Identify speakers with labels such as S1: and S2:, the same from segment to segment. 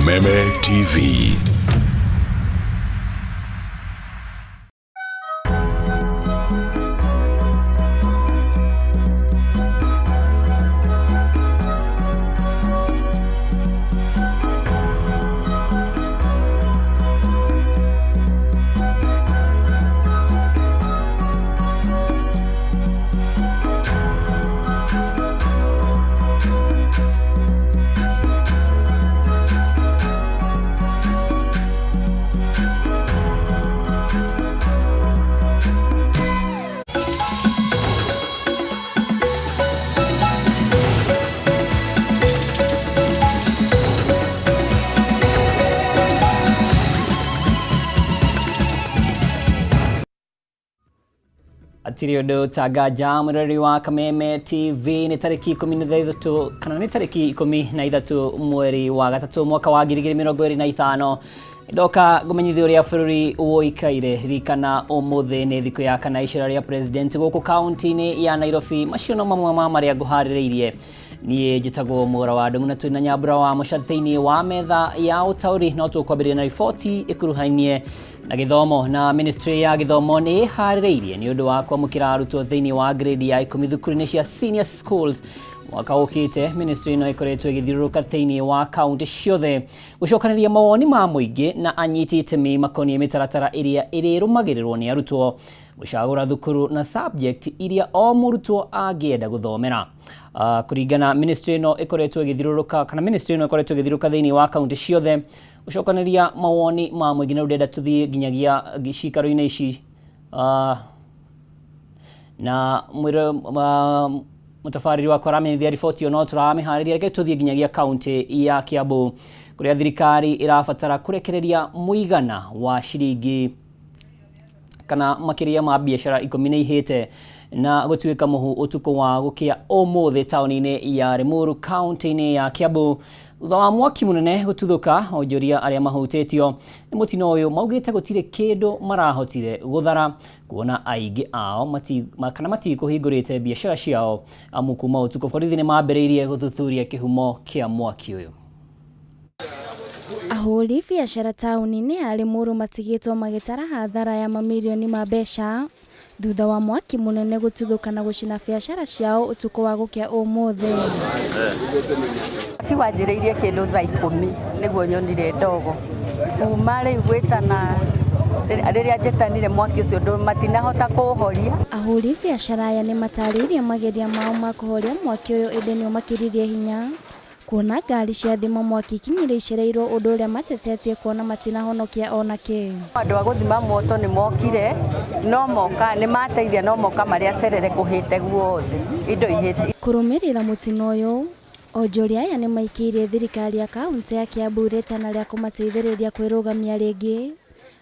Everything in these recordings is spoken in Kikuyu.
S1: Kameme TV.
S2: Atirĩ ũndũ tanga mwĩroreri wa Kameme TV. Nĩ tarĩki 13, kana nĩ tarĩki 13 mweri wa gatatũ mwaka wa 2025. Ndoka ngũmenyithia ũrĩa bũrũri ũikaire. Ririkana ũmũthĩ nĩ thikũ ya kana icera rĩa president gũkũ kaunti-inĩ ya Nairobi. Macio no mamwe ma marĩa ngũharĩrĩirie. Niĩ njĩtagwo Mũra wa Ndũng'ũ na twĩna Nyambura wa Mũca thĩinĩ wa metha ya ũtaũri. No tũkwambĩrĩria na riboti ĩkuruhainie na gĩthomo. Na ministry ya gĩthomo nĩ ĩharĩrĩirie nĩ ũndũ wa kwamũkĩra arutwo thĩinĩ wa grade ya 10 thukuru-inĩ cia senior schools mwaka ũkĩte. Ministry ĩno ĩkoretwo ĩgĩthiũrũrũka thĩinĩ wa kaunti ciothe gũcokanĩria mawoni ma mũingĩ na anyiti itemi makoniĩ mĩtaratara ĩrĩa ĩrĩrũmagĩrĩrwo nĩ arutwo gũcagũra thukuru na subject iria o mũrutwo angĩenda gũthomera. Kũringana ministry ĩno ĩkoretwo ĩgĩthiũrũrũka, kana ministry ĩno ĩkoretwo ĩgĩthiũrũrũka thĩinĩ wa kaunti ciothe gũcokanĩria mawoni ma mũingĩ. Na rĩu ndĩrenda tũthiĩ nginyagia cikaro-inĩ ici, na mwĩre mũtabarĩri wakwa aramenyithia riboti ĩyo no tũramĩharĩria. Reke tũthiĩ nginyagia kaunti ya Kiambu, kũrĩa thirikari ĩrabatara kũrekereria mũigana wa ciringi kana makĩria ma biacara 10 nĩ ihĩte na gũtuĩka mũhu ũtukũ wa gũkĩa ũmũthĩ taũni-inĩ ya Limuru, kaunti-inĩ ya Kiambu, thutha wa mwaki mũnene gũtuthũka. Onjoria arĩa mahutĩtio nĩ mũtino ũyũ maugĩte gũtirĩ kĩndũ marahotire gũthara, kuona aingĩ ao kana matikũhingũrĩte biacara ciao, amu kuma ũtukũ borithi nĩ mambĩrĩirie gũthuthuria kĩhumo kĩa mwaki ũyũ.
S3: Ahũri biacara taũni-inĩ ya Limuru matigĩtwo magĩtara hathara ya mamirioni ma mbeca thutha wa mwaki mũnene gũtuthũka na gũcina biacara ciao ũtukũ wa gũkĩa ũmũthĩ.
S4: Mwaki wanjĩrĩirie kĩndũ thaa 10 nĩguo nyonire ndogo. Kuma rĩu gwĩtana, rĩrĩa njetanire mwaki ũcio matinahota kũũhoria.
S3: Ahũri biacara aya nĩ matarĩirie mageria mao ma kũhoria mwaki ũyũ, ĩndĩ nĩ ũmakĩririe hinya, kuona ngari cia thima mwaki ikinyire icereirwo, ũndũ ũrĩa matetetie kuona matinahonokia ona kĩ.
S4: Andũ a gũthima moto nĩ mokire, no moka nĩ mateithia, no moka marĩa cerere kũhĩte guothe indo ihĩte.
S3: Kũrũmĩrĩra mũtino ũyũ, onjoria aya nĩ maikĩirie thirikari ya kaunti ya Kiambu rĩtana rĩa kũmateithĩrĩria kwĩrũgamia rĩngĩ,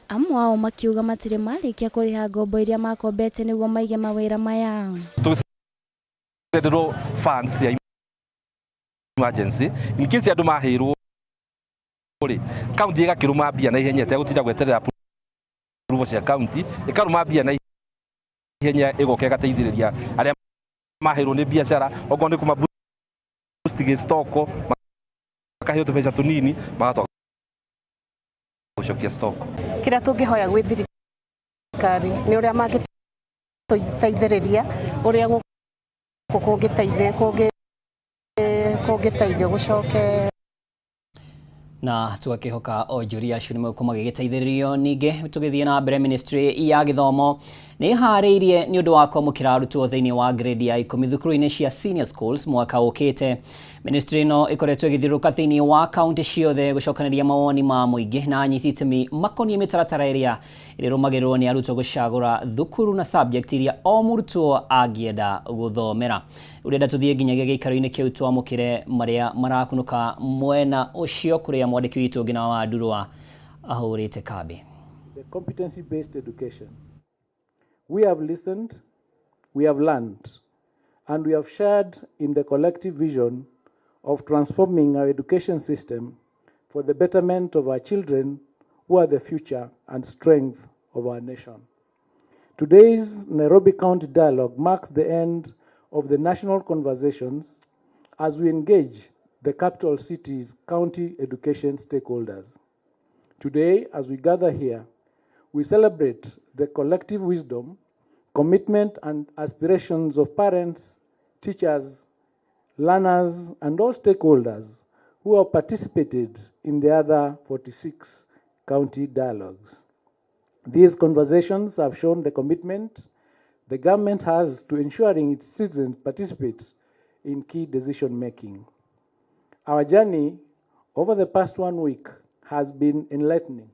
S3: amwe ao makiuga matirĩ marĩkia kũrĩha ngombo iria makombete nĩguo maige mawĩra maya.
S5: Tũcenderwo funds ya emergency in case andũ mahĩrwo rĩ, kaunti ĩgakĩrũma mbia na ihenya ĩtegũtinda gweterera approval cia kaunti, ĩkarũma mbia na ihenya, ĩgoka ĩgateithĩrĩria arĩa mahĩrwo nĩ biacara, okorwo nĩ kũma boost gĩ stock, makaheo tũbeca tũnini magatwa gũcokia stock.
S6: Kĩrĩa tũngĩhoya gwĩ thirikari nĩ ũrĩa mangĩtũteithĩrĩria, ũrĩa gũkũ kũngĩteithio gũcoke.
S2: Na tũgakĩhoka onjoria acio nĩ megũkorwo magĩgĩteithĩrĩrio. Ningĩ tũgĩthiĩ na mbere, ministry ya gĩthomo nĩ ĩharĩirie nĩ ũndũ wa kwamũkĩra arutwo thĩinĩ wa grade ya 10 thukuru-inĩ cia senior schools mwaka ũkĩte. Ministry ĩno ĩkoretwo ĩgĩthiũrũrũka thĩinĩ wa kaunti ciothe gũcokanĩria mawoni ma mũingĩ na anyiti itemi makoniĩ mĩtaratara ĩrĩa ĩrĩrũmagĩrĩrwo nĩ arutwo gũcagũra thukuru na subject iria o mũrutwo angĩenda gũthomera. Ũrenda tũthiĩ nginyagia gĩikaro-inĩ kĩu twamũkĩre marĩa marakunũka mwena ũcio, kũrĩa mwandĩki witũ Ngina wa Ndurwa ahũrĩte kambĩ.
S7: The competency-based education. We have listened, we have learned, and we have shared in the collective vision of transforming our education system for the betterment of our children, who are the future and strength of our nation. Today's Nairobi County Dialogue marks the end of the national conversations as we engage the capital city's county education stakeholders. Today, as we gather here, we celebrate the collective wisdom, commitment, and aspirations of parents, teachers, learners, and all stakeholders who have participated in the other 46 county dialogues. These conversations have shown the commitment the government has to ensuring its citizens participate in key decision making. Our journey over the past 1 week has been enlightening.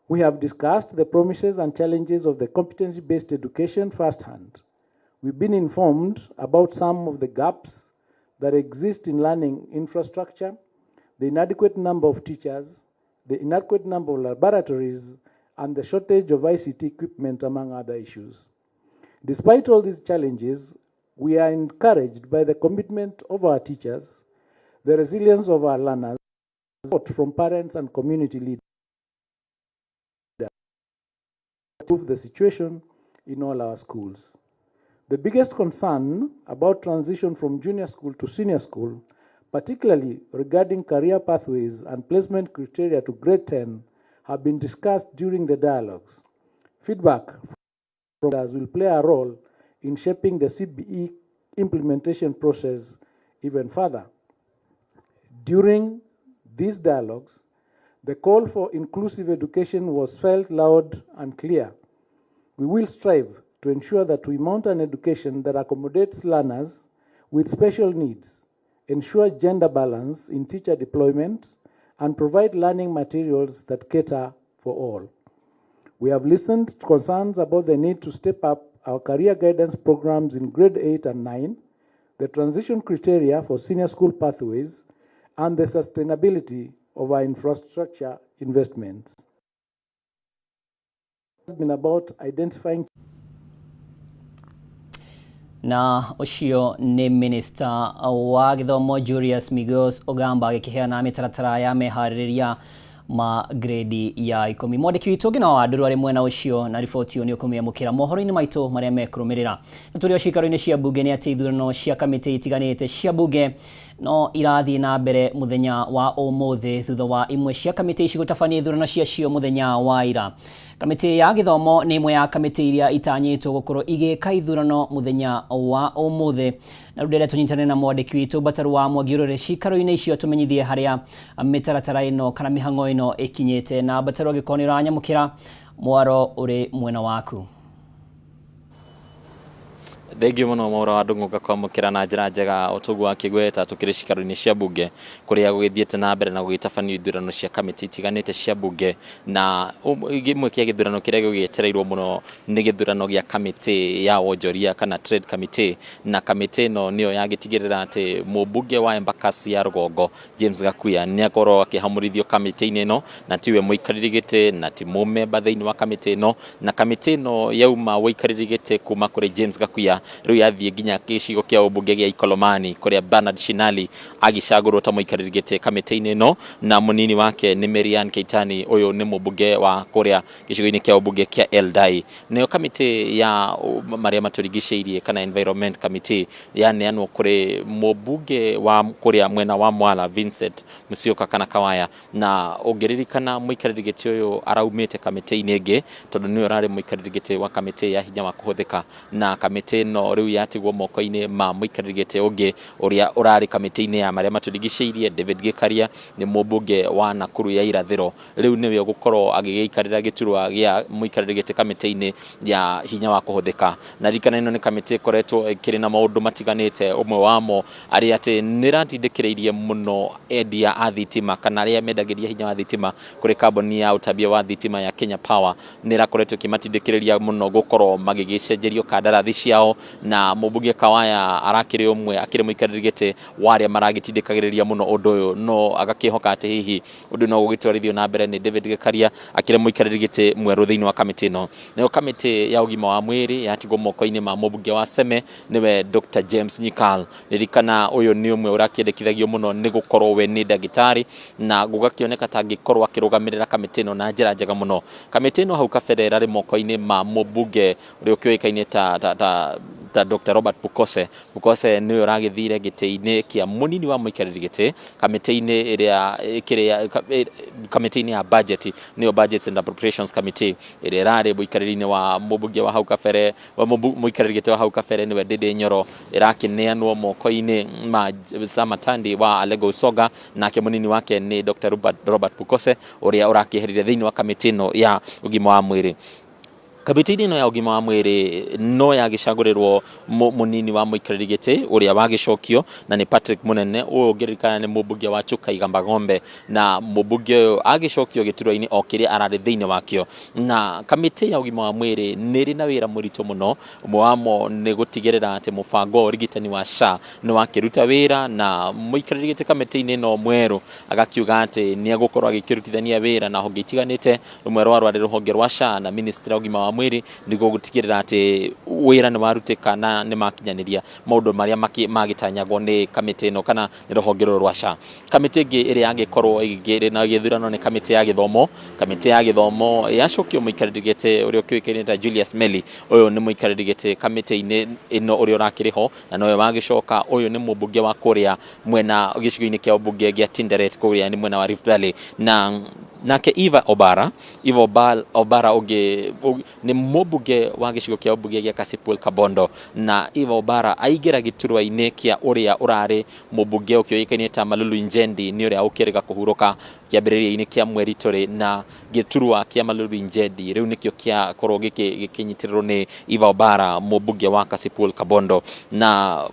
S7: We have discussed the promises and challenges of the competency based education firsthand. We've been informed about some of the gaps that exist in learning infrastructure, the inadequate number of teachers, the inadequate number of laboratories, and the shortage of ICT equipment, among other issues. Despite all these challenges, we are encouraged by the commitment of our teachers, the resilience of our learners, support from parents and community leaders to improve the situation in all our schools. The biggest concern about transition from junior school to senior school, particularly regarding career pathways and placement criteria to grade 10, have been discussed during the dialogues. Feedback from us will play a role in shaping the CBE implementation process even further. During these dialogues, the call for inclusive education was felt loud and clear. We will strive to ensure that we mount an education that accommodates learners with special needs, ensure gender balance in teacher deployment, and provide learning materials that cater for all. We have listened to concerns about the need to step up our career guidance programs in grade 8 and 9, the transition criteria for senior school pathways, and the sustainability of our infrastructure investments. It has been about identifying
S2: Na ũcio nĩ minista wa gĩthomo Julius Migos Ogamba agĩkĩheana mĩtaratara ya meharĩrĩria ma grade ya 10. Mwandĩki witũ Ngina wa Ndũrũ arĩ mwena ũcio na riboti ĩyo nĩ ũkũmĩamũkĩra mohoro-inĩ maitũ marĩa mekũrũmĩrĩra. Na tũrĩ o ciikaro-inĩ cia mbunge, nĩ atĩ ithurano cia kamĩtĩ itiganĩte cia mbunge no irathiĩ na mbere mũthenya wa ũmũthĩ, thutha wa imwe cia kamĩtĩ ici gũtabania ithurano ciacio mũthenya wa ira. Kamĩtĩ ya gĩthomo nĩ ĩmwe ya kamĩtĩ iria itanyĩtwo gũkorwo igĩka ithurano mũthenya wa ũmũthĩ. Na rĩu ndĩrenda tũnyitane na mwandĩki witũ Mbataru wa Mwangi ũrore ciikaro-inĩ icio, tũmenyithie harĩa mĩtaratara ĩno kana mĩhang'o ĩno ĩkinyĩte. Na Mbataru, angĩkorwo nĩ ũranyamũkĩra, mwaro ũrĩ mwena waku.
S1: Thengiũ mũno, Mwaura wa Ndũng'ũ, kwamũkĩra na njĩra njega. Ũtũguo akĩgweta, tũkĩrĩ cikaro-inĩ cia mbunge kũrĩa gũgĩthiĩte na mbere na gũgĩtabanio ithurano cia kamĩtĩ itiganĩte cia mbunge, na kĩmwe kĩa gĩthurano kĩrĩa gĩgĩetereirwo mũno nĩ gĩthurano gĩa kamĩtĩ ya wonjoria kana trade committee. Na kamĩtĩ ĩno nĩyo yagĩtigĩrĩra atĩ mũmbunge wa Embakasi ya rũgongo James Gakuya nĩ akorwo akĩhamũrithio kamĩtĩ-inĩ ĩno, na tiwe mũikarĩri gĩtĩ na ti mũmemba thĩinĩ wa kamĩtĩ ĩno. Na kamĩtĩ ĩno yauma ũikarĩri gĩtĩ kuma kũrĩ James Gakuya, rĩu yathiĩ nginya gĩcigo kĩa ũmbunge gĩa Ikolomani kũrĩa Bernard Shinali agĩcagũrwo ta mũikarĩri gĩtĩ kamĩtĩ-inĩ ĩno, na mũnini wake nĩ Marian Keitani. Ũyũ nĩ mũmbunge wa kũrĩa gĩcigo-inĩ kĩa ũmbunge kĩa Eldai. Nayo kamĩtĩ ya marĩa matũrigicĩirie kana environment committee yaneanwo kũrĩ mũmbunge wa kũrĩa mwena wa Mwala Vincent Musyoka kana Kawaya. Na ũngĩririkana, mũikarĩri gĩtĩ ũyũ araumĩte kamĩtĩ-inĩ ĩngĩ, tondũ nĩwe ũrarĩ mũikarĩri gĩtĩ wa kamĩtĩ ya hinya wa kũhũthĩka, na kamĩtĩ ĩno rĩu yatigwo moko-inĩ ma mũikarĩri gĩtĩ ũngĩ ũrĩa ũrarĩ kamĩtĩ-inĩ ya marĩa matũrigicĩirie. David Gĩkaria nĩ mũmbunge wa Nakuru ya irathĩro, rĩu nĩwe ũgũkorwo agĩgĩikarĩra gĩturwa gĩa mũikarĩri gĩtĩ kamĩtĩ-inĩ ya hinya wa kũhũthĩka. Na ririkana, ĩno nĩ kamĩtĩ ĩkoretwo ĩkĩrĩ na maũndũ matiganĩte, ũmwe wamo arĩ atĩ nĩ ĩratindĩkĩrĩirie mũno endia a thitima kana arĩa mendagĩria hinya wa thitima kũrĩ kambuni ya ũtambia wa thitima ya Kenya Power. Nĩ ĩrakoretwo ĩkĩmatindĩkĩrĩria mũno gũkorwo magĩgĩcenjerio kandarathi ciao, na mũmbunge Kawaya arakĩrĩ ũmwe akĩrĩ mũikarĩri gĩtĩ wa arĩa maragĩtindĩkagĩrĩria mũno ũndũ ũyũ, no agakĩhoka atĩ hihi ũndũ no ũgĩtwarithio na mbere nĩ David Gĩkaria akĩrĩ mũikarĩri gĩtĩ mwerũ thĩinĩ wa kamĩtĩ ĩno. Nayo kamĩtĩ ya ũgima wa mwĩrĩ yatigwo moko-inĩ ma mũmbunge wa Seme, nĩwe Dr. James Nyikal. Ririkana, ũyũ nĩ ũmwe ũrakĩendekithagio mũno nĩ gũkorwo we nĩ ndagĩtarĩ, na gũgakĩoneka ta angĩkorwo akĩrũgamĩrĩra kamĩtĩ ĩno na njĩra njega mũno. Kamĩtĩ ĩno hau kabere ĩrarĩ moko-inĩ ma mũmbunge ũrĩa ũkĩũĩkaine ta, ta, ta Ta Dr. Robert Pukose. Pukose nĩwe ũragĩthire gĩtĩ-inĩ kĩa mũnini wa mũikarĩri gĩtĩ kamĩtĩ-inĩ ĩrĩa ĩkĩrĩ kamĩtĩ-inĩ ya budget, nĩyo Budget and Appropriations Committee, ĩrĩa ĩrarĩ mũikarĩri-inĩ wa mũmbunge wa hau kabere wa mũikarĩri gĩtĩ wa hau kabere, nĩwe Ndindi Nyoro. Ĩrakĩneanwo moko-inĩ ma Samatandi wa Alego Usoga, nake mũnini wake nĩ Dr. Robert Pukose, ũrĩa ũrakĩeherire thĩinĩ wa kamĩtĩ ĩno ya ũgima wa mwĩrĩ. Kamĩtĩ-inĩ ĩno ya ũgima wa mwĩrĩ no yagĩcagũrĩrwo mũnini wa mũikarĩri gĩtĩ ũrĩa wagĩcokio, na nĩ Patrick Munene. Ũyũ ũngĩririkana nĩ mũmbunge wa Chuka Igambagombe, na mũmbunge ũyũ agĩcokio gĩturwa-inĩ o kĩrĩa ararĩ thĩinĩ wakĩo. Na kamĩtĩ ya ũgima wa mwĩrĩ nĩ ĩrĩ na wĩra mũritũ mũno. Ũmwe wamo nĩ gũtigĩrĩra atĩ mũbango wa ũrigitani wa SHA nĩ wakĩruta wĩra, na mũikarĩri gĩtĩ kamĩtĩ-inĩ ĩno mwerũ agakiuga atĩ nĩ egũkorwo agĩkĩrutithania wĩra na honge itiganĩte, rũmwe rwa rwarĩ rũhonge rwa SHA na ministry ya ũgima wa mwĩrĩ, nĩguo gũtigĩrĩra atĩ wĩra nĩ warutĩka na nĩ makinyanĩria maũndũ marĩa magĩtanyagwo nĩ kamĩtĩ ĩno kana nĩ rũhonge rũrũ rwa SHA. Kamĩtĩ ĩngĩ ĩrĩa yagĩkorwo ĩgĩrĩ na gĩthurano nĩ kamĩtĩ ya gĩthomo. Kamĩtĩ ya gĩthomo yacokio mũikarĩri gĩtĩ ũrĩa ũkĩũĩkaine ta Julius Meli. Ũyũ nĩ mũikarĩri gĩtĩ kamĩtĩ-inĩ ĩno ũrĩa ũrakĩrĩ ho na nowe wagĩcoka. Ũyũ nĩ mũmbunge wa kũrĩa mwena gĩcigo-inĩ kĩa ũmbunge gĩa Tinderet, kũrĩa nĩ mwena wa Rift Valley. Na nake Eva Obara, Eva Obara ũngĩ nĩ mũmbunge wa gĩcigo kĩa ũmbunge gĩa Kasipul Kabondo, na Eva Obara aingĩra gĩturwa-inĩ kĩa ũrĩa ũrarĩ mũmbunge ũkĩũĩkaine ta Malulu Injendi, nĩ ũrĩa ũkĩrĩga kũhurũka kĩambĩrĩria-inĩ kĩa mweri tũrĩ. Na gĩturwa kĩa Malulu Injendi rĩu nĩkĩo kĩakorwo gĩkĩnyitĩrĩrwo nĩ Eva Obara, mũmbunge wa Kasipul Kabondo. Na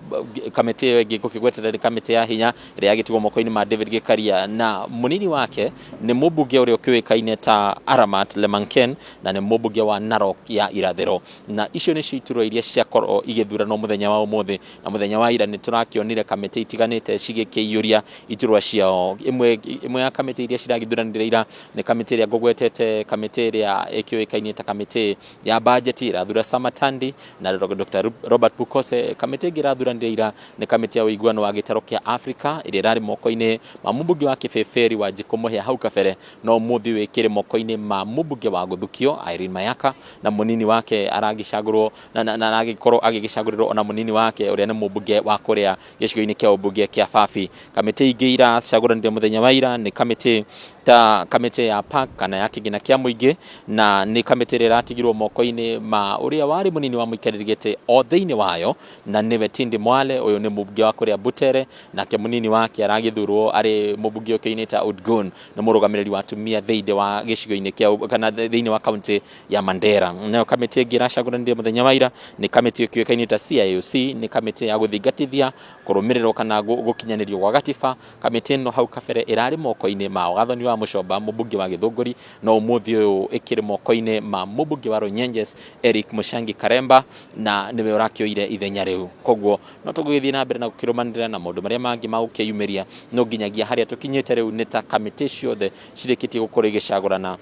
S1: kamĩtĩ ĩyo ĩngĩ ngũkĩgwetera nĩ kamĩtĩ ya hinya, ĩrĩa yagĩtigwo moko-inĩ ma David Gĩkaria, na mũnini wake nĩ mũmbunge ũrĩa ũkĩũĩkaine ta Aramat Lemanken, na nĩ mũmbunge wa Narok ya irathĩro. Na icio nĩcio iturwa iria ciakorwo igĩthuranwo mũthenya wa ũmũthĩ. Na mũthenya wa ira nĩ tũrakĩonire kamĩtĩ itiganĩte cigĩkĩiyũria iturwa ciao. Ĩmwe ya kamĩtĩ iria ciragĩthuranire ira nĩ kamĩtĩ ĩrĩa ngũgwetete, kamĩtĩ ĩrĩa ĩkĩũĩkaine ta kamĩtĩ ya budget, ĩrathura Samatandi na Dr. Robert Pukose. Kamĩtĩ ĩngĩ ĩrathuranire ira nĩ kamĩtĩ ya ũiguano wa gĩtarũ kĩa Afrika, ĩrĩa ĩrarĩ moko-inĩ ma mũmbunge wa Kĩbĩbĩri wa Njikũ Mũhĩa hau kabere, no ũmũthĩ ũyũ ĩkĩrĩ moko-inĩ ma mũmbunge wa Gũthukio Irene Mayaka, na mũnini wake aragĩcagũrwo na aragĩkorwo agĩgĩcagũrĩrwo ona mũnini wake ũrĩa nĩ mũmbunge wa kũrĩa gĩcigo-inĩ kĩa ũmbunge kĩa Fafi. Kamĩtĩ ingĩ iracagũranire mũthenya wa ira nĩ kamĩtĩ ta kamĩtĩ ya park kana ya kĩgĩna kĩa mũingĩ, na nĩ kamĩtĩ ĩrĩa ĩratigirwo moko-inĩ ma ũrĩa warĩ mũnini wa mũikarĩri gĩtĩ o thĩinĩ wayo, na nĩwe Tindi Mwale. Ũyũ nĩ mũmbunge wa kũrĩa Butere, nake mũnini wake aragĩthurwo arĩ mũmbunge ũkĩoine ta Udgun, nĩ mũrũgamĩrĩri wa atumia thĩinĩ wa gĩcigo-inĩ kĩa kana thĩinĩ wa kaunti ya Mandera. Nayo kamĩtĩ ĩngĩ ĩracagũranire mũthenya wa ira nĩ kamĩtĩ ĩkĩũĩkaine ta CIOC, nĩ kamĩtĩ ya gũthingatithia kũrũmĩrĩrwo kana gũkinyanĩrio gwa gatiba. Kamĩtĩ ĩno hau kabere ĩrarĩ moko-inĩ ma Gathoni wa Mũcomba, mũmbunge wa Gĩthũngũri, no ũmũthĩ ũyũ ĩkĩrĩ moko-inĩ ma mũmbunge wa Runyenjes Eric Mũchangi Karemba, na nĩwe ũrakĩoire ithenya rĩu. Koguo no tũgũgĩthiĩ na mbere na gũkĩrũmanĩrĩra na maũndũ marĩa mangĩ magũkĩyumĩria, no nginyagia harĩa tũkinyĩte rĩu nĩ ta kamĩtĩ ciothe cirĩkĩtie gũkorwo igĩcagũrana,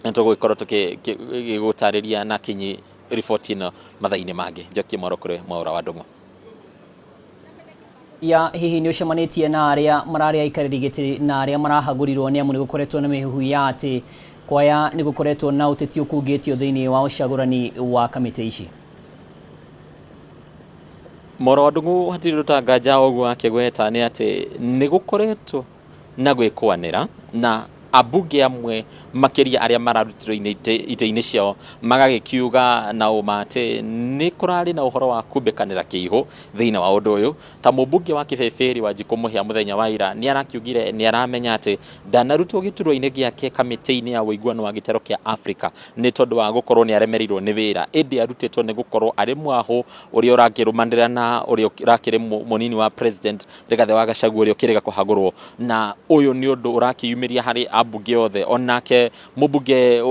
S1: na tũgũgĩkorwo tũgĩgũtarĩria na kinyi riboti ĩno mathaa-inĩ mangĩ. Njokie mwaro kũrĩ Mwaũra wa Ndũng'ũ.
S2: Ya hihi nĩ ũcemanĩtie na arĩa mararĩ aikarĩri gĩtĩ na arĩa marahagũrirwo, nĩ amu nĩ gũkoretwo na mĩhuhu ya atĩ kwaya nĩ gũkoretwo na ũteti ũkungĩtio thĩinĩ wa ũcagũrani wa kamĩtĩ ici?
S1: Moro wa Ndũng'ũ, hatirĩ rũtanganja ũguo akĩgweta nĩ atĩ nĩ gũkoretwo na gwĩkũanĩra, na ambunge amwe makĩria arĩa mararutirwo itĩ-inĩ ciao magagĩkiuga na ũma atĩ nĩ kũrarĩ na ũhoro wa kumbĩkanĩra kĩihũ thĩinĩ wa ũndũ ũyũ. Ta mũmbunge wa Kĩbĩbĩri wa Njikũ Mũhĩa mũthenya wa ira nĩ arakiugire nĩ aramenya atĩ ndanarutwo gĩturwa-inĩ gĩake kamĩtĩ-inĩ ya ũiguano wa gĩtarũ kĩa Afrika nĩ tondũ wa gũkorwo nĩ aremereirwo nĩ wĩra, ĩndĩ arutĩtwo nĩ gũkorwo arĩ mwahũ ũrĩa ũrakĩrũmanĩrĩra na ũrĩa ũrakĩrĩ mũnini wa president Rigathĩ wa Gachagua, ũrĩa ũkĩrĩga kũhagũrwo. Na ũyũ nĩ ũndũ ũrakĩyumĩria harĩ ambunge othe. Onake mũmbunge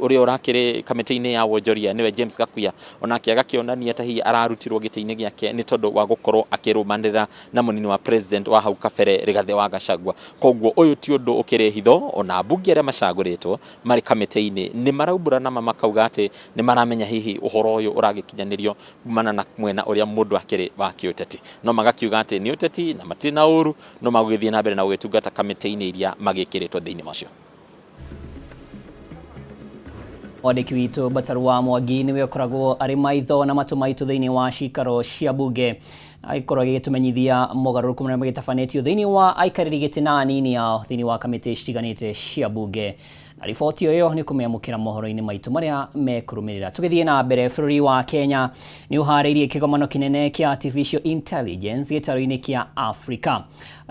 S1: ũrĩa ũrakĩrĩ kamĩtĩ-inĩ ya wonjoria, nĩwe James Gakuya, onake agakĩonania ta hihi ararutirwo gĩtĩ-inĩ gĩake nĩ tondũ wa gũkorwo akĩrũmanĩrĩra na mũnini wa president wa hau kabere Rigathĩ wa Gachagua. Koguo ũyũ ti ũndũ ũkĩrĩ hitho, ona ambunge arĩa macagũrĩtwo marĩ kamĩtĩ-inĩ nĩ maraumbũra nama makauga atĩ nĩ maramenya hihi ũhoro ũyũ ũragĩkinyanĩrio kumana na mwena ũrĩa mũndũ akĩrĩ wa kĩũteti, no magakiuga atĩ nĩ ũteti na matirĩ na ũru, no magũgĩthiĩ na mbere na gũgĩtungata kamĩtĩ-inĩ iria magĩkĩrĩtwo thĩinĩ wacio.
S2: Mwandĩki witũ Bataru wa Mwangi nĩwe ũkoragwo arĩ maitho na matũ maitũ thĩinĩ wa cikaro cia bunge, agĩkorwo agĩtũmenyithia mogarũrũku marĩa magĩtabanĩtio thĩinĩ wa aikarĩri gĩtĩ na anini ao thĩinĩ wa kamĩtĩ citiganĩte cia bunge. Na riboti ĩyo nĩ kũmĩamũkĩra mohoro-inĩ maitũ marĩa mekũrũmĩrĩra. Tũgĩthiĩ na mbere, bũrũri wa Kenya nĩ ũharĩirie kĩgomano kĩnene kĩa artificial intelligence gĩtarũ-inĩ kĩa Africa,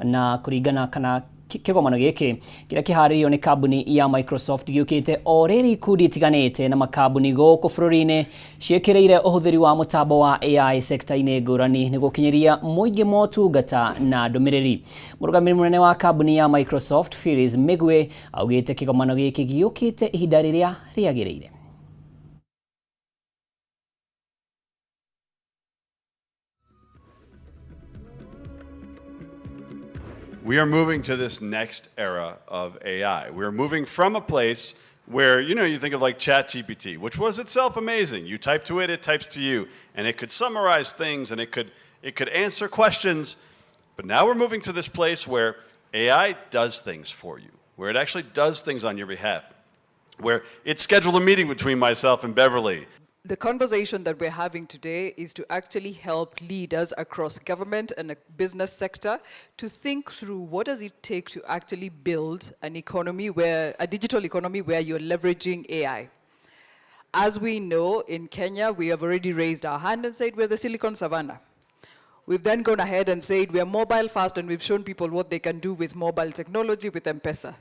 S2: na kũringana kana kĩgomano gĩkĩ kĩrĩa kĩharĩirio nĩ kambuni ya Microsoft gĩũkĩte o rĩrĩ ikundi itiganĩte na makambuni gũkũ bũrũri-inĩ ciĩkĩrĩire ũhũthĩri wa mũtambo wa AI sekta-inĩ ngũrani nĩguo gũkinyĩria mũingĩ motungata na ndũmĩrĩri. Mũrũgamĩrĩri mũnene wa kambuni ya Microsoft Phyllis Migwe augĩte kĩgomano gĩkĩ gĩũkĩte ihinda rĩrĩa rĩagĩrĩire.
S8: We are moving to this next era of AI. We are moving from a place where, you know, you think of like ChatGPT, which was itself amazing. You type to it, it types to you, and it could summarize things and it could answer questions. But now we're moving to this place where AI does things for you, where it actually does things on your behalf, where it scheduled a meeting between myself and Beverly.
S9: The conversation that we're having today is to actually help leaders across government and the business sector to think through what does it take to actually build an economy where, a digital economy where you're leveraging AI. As we know, in Kenya, we have already raised our hand and said we're the Silicon Savannah. We've then gone ahead and said we're mobile fast, and we've shown people what they can do with mobile technology with M-Pesa.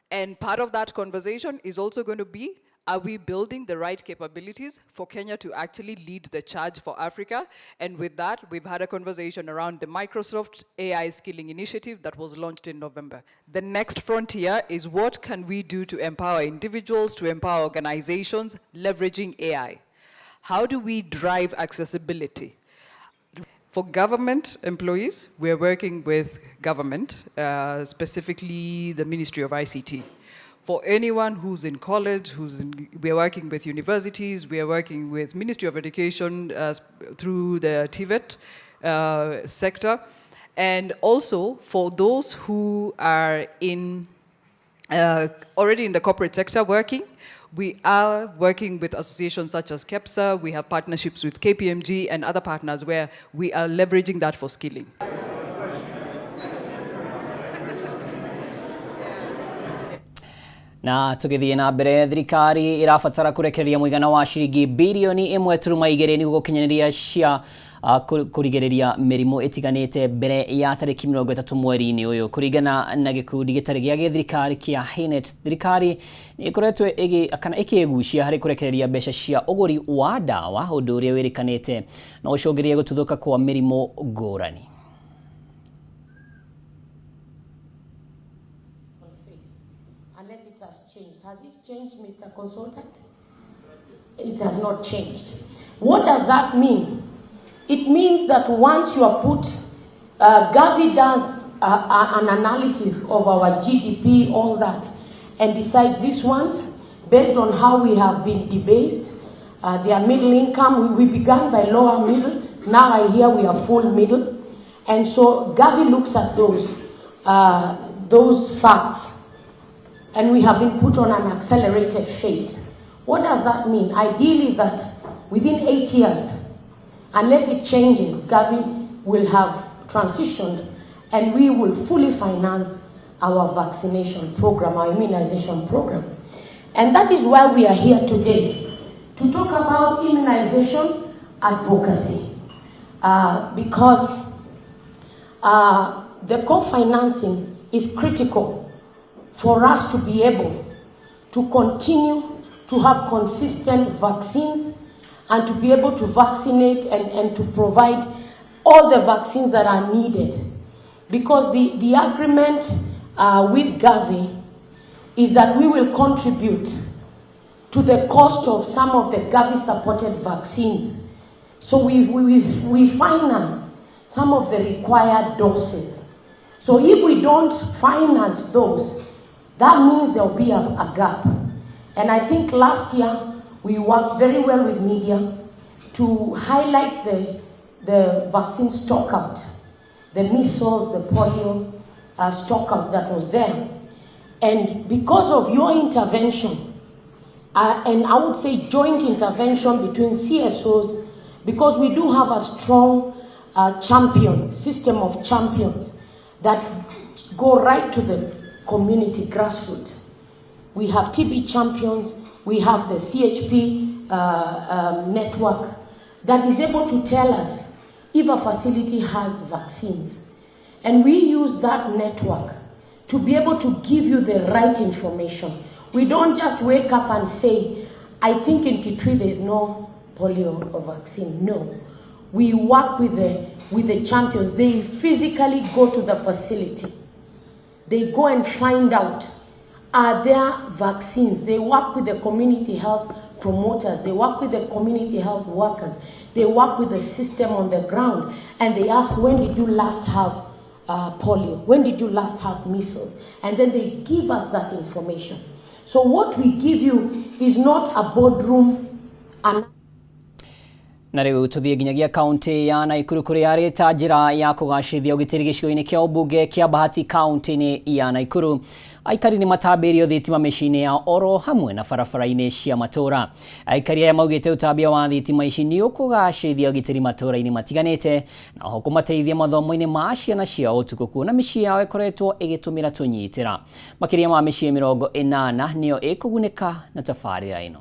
S9: And part of that conversation is also going to be, are we building the right capabilities for Kenya to actually lead the charge for Africa? And with that, we've had a conversation around the Microsoft AI Skilling Initiative that was launched in November. The next frontier is, what can we do to empower individuals, to empower organizations leveraging AI? How do we drive accessibility? For government employees, we're working with government, specifically the Ministry of ICT. For anyone who's in college, we are working with universities, we are working with Ministry of Education through the TVET sector, and also for those who are in already in the corporate sector working, we are working with associations such as KEPSA, we have partnerships with KPMG and other partners where we are leveraging that for skilling.
S2: Na tũgĩthiĩ na mbere, thirikari ĩrabatara kũrekereria mũigana wa ciringi 1.2 birioni nĩguo gũkinyanĩria cia kũrigĩrĩria mĩrimũ ĩtiganĩte mbere ya tarĩki 30 mweri-inĩ ũyũ. Kũringana na gĩkundi gĩtarĩ gĩa gĩthirikari kĩa Hinet, thirikari nĩ ĩkoretwo kana ĩkĩgucia harĩ kũrekereria mbeca cia ũgũri wa ndawa, ũndũ ũrĩa wĩrĩkanĩte no ũcũngĩrĩrie gũtuthũka kwa mĩrimũ ngũrani.
S6: Unless it has changed. Has it changed, Mr. Consultant? It has not changed. What does that mean? It means that once you are put, Gavi does an analysis of our GDP, all that, and decides these ones, based on how we have been debased, their middle income, we began by lower middle, now I hear we are full middle. And so Gavi looks at those facts, and we have been put on an accelerated phase. What does that mean? Ideally, that within 8 years, unless it changes, Gavi will have transitioned and we will fully finance our vaccination program, our immunization program. And that is why we are here today, to talk about immunization advocacy. Because the co-financing is critical for us to be able to continue to have consistent vaccines and to be able to vaccinate and to provide all the vaccines that are needed. Because the agreement with Gavi is that we will contribute to the cost of some of the Gavi supported vaccines. So we finance some of the required doses. So if we don't finance those, that means there will be a gap. And I think last year we worked very well with media to highlight the vaccine stock out, the measles, the polio stock out that was there. And because of your intervention, And I would say joint intervention between CSOs, because we do have a strong champion, system of champions that go right to the community grassroots. We have TB champions, we have the CHP network that is able to tell us if a facility has vaccines. And we use that network to be able to give you the right information. We don't just wake up and say, "I think in Kitui there is no polio or vaccine." No. We work with the champions. They physically go to the facility. They go and find out, are there vaccines? They work with the community health promoters. They work with the community health workers. They work with the system on the ground. And they ask, "When did you last have polio? When did you last have measles?" And then they give us that information. So what we give you is not a boardroom and
S2: Na rĩu tũthiĩ nginyagia kaunti ya Naikuru, kũrĩa arĩ ta njĩra ya kũgacĩrithia ũgitĩri gĩcigo-inĩ kĩa ũmbunge kĩa Bahati kaunti-inĩ ya Naikuru, aikari nĩ matambĩirio thitima mĩciĩ-inĩ yao oro hamwe na barabara-inĩ cia matũũra. Aikari aya maugĩte ũtambia wa thitima ici nĩ ũkũgacĩrithia ũgitĩri matũũra-inĩ matiganĩte na oho kũmateithia mathomo-inĩ ma ciana ciao ũtukũ, kuona mĩciĩ yao ĩkoretwo ĩgĩtũmĩra tũnyitĩra. Makĩria ma mĩciĩ 80 nĩyo ĩkũgunĩka na tabarĩra ĩno.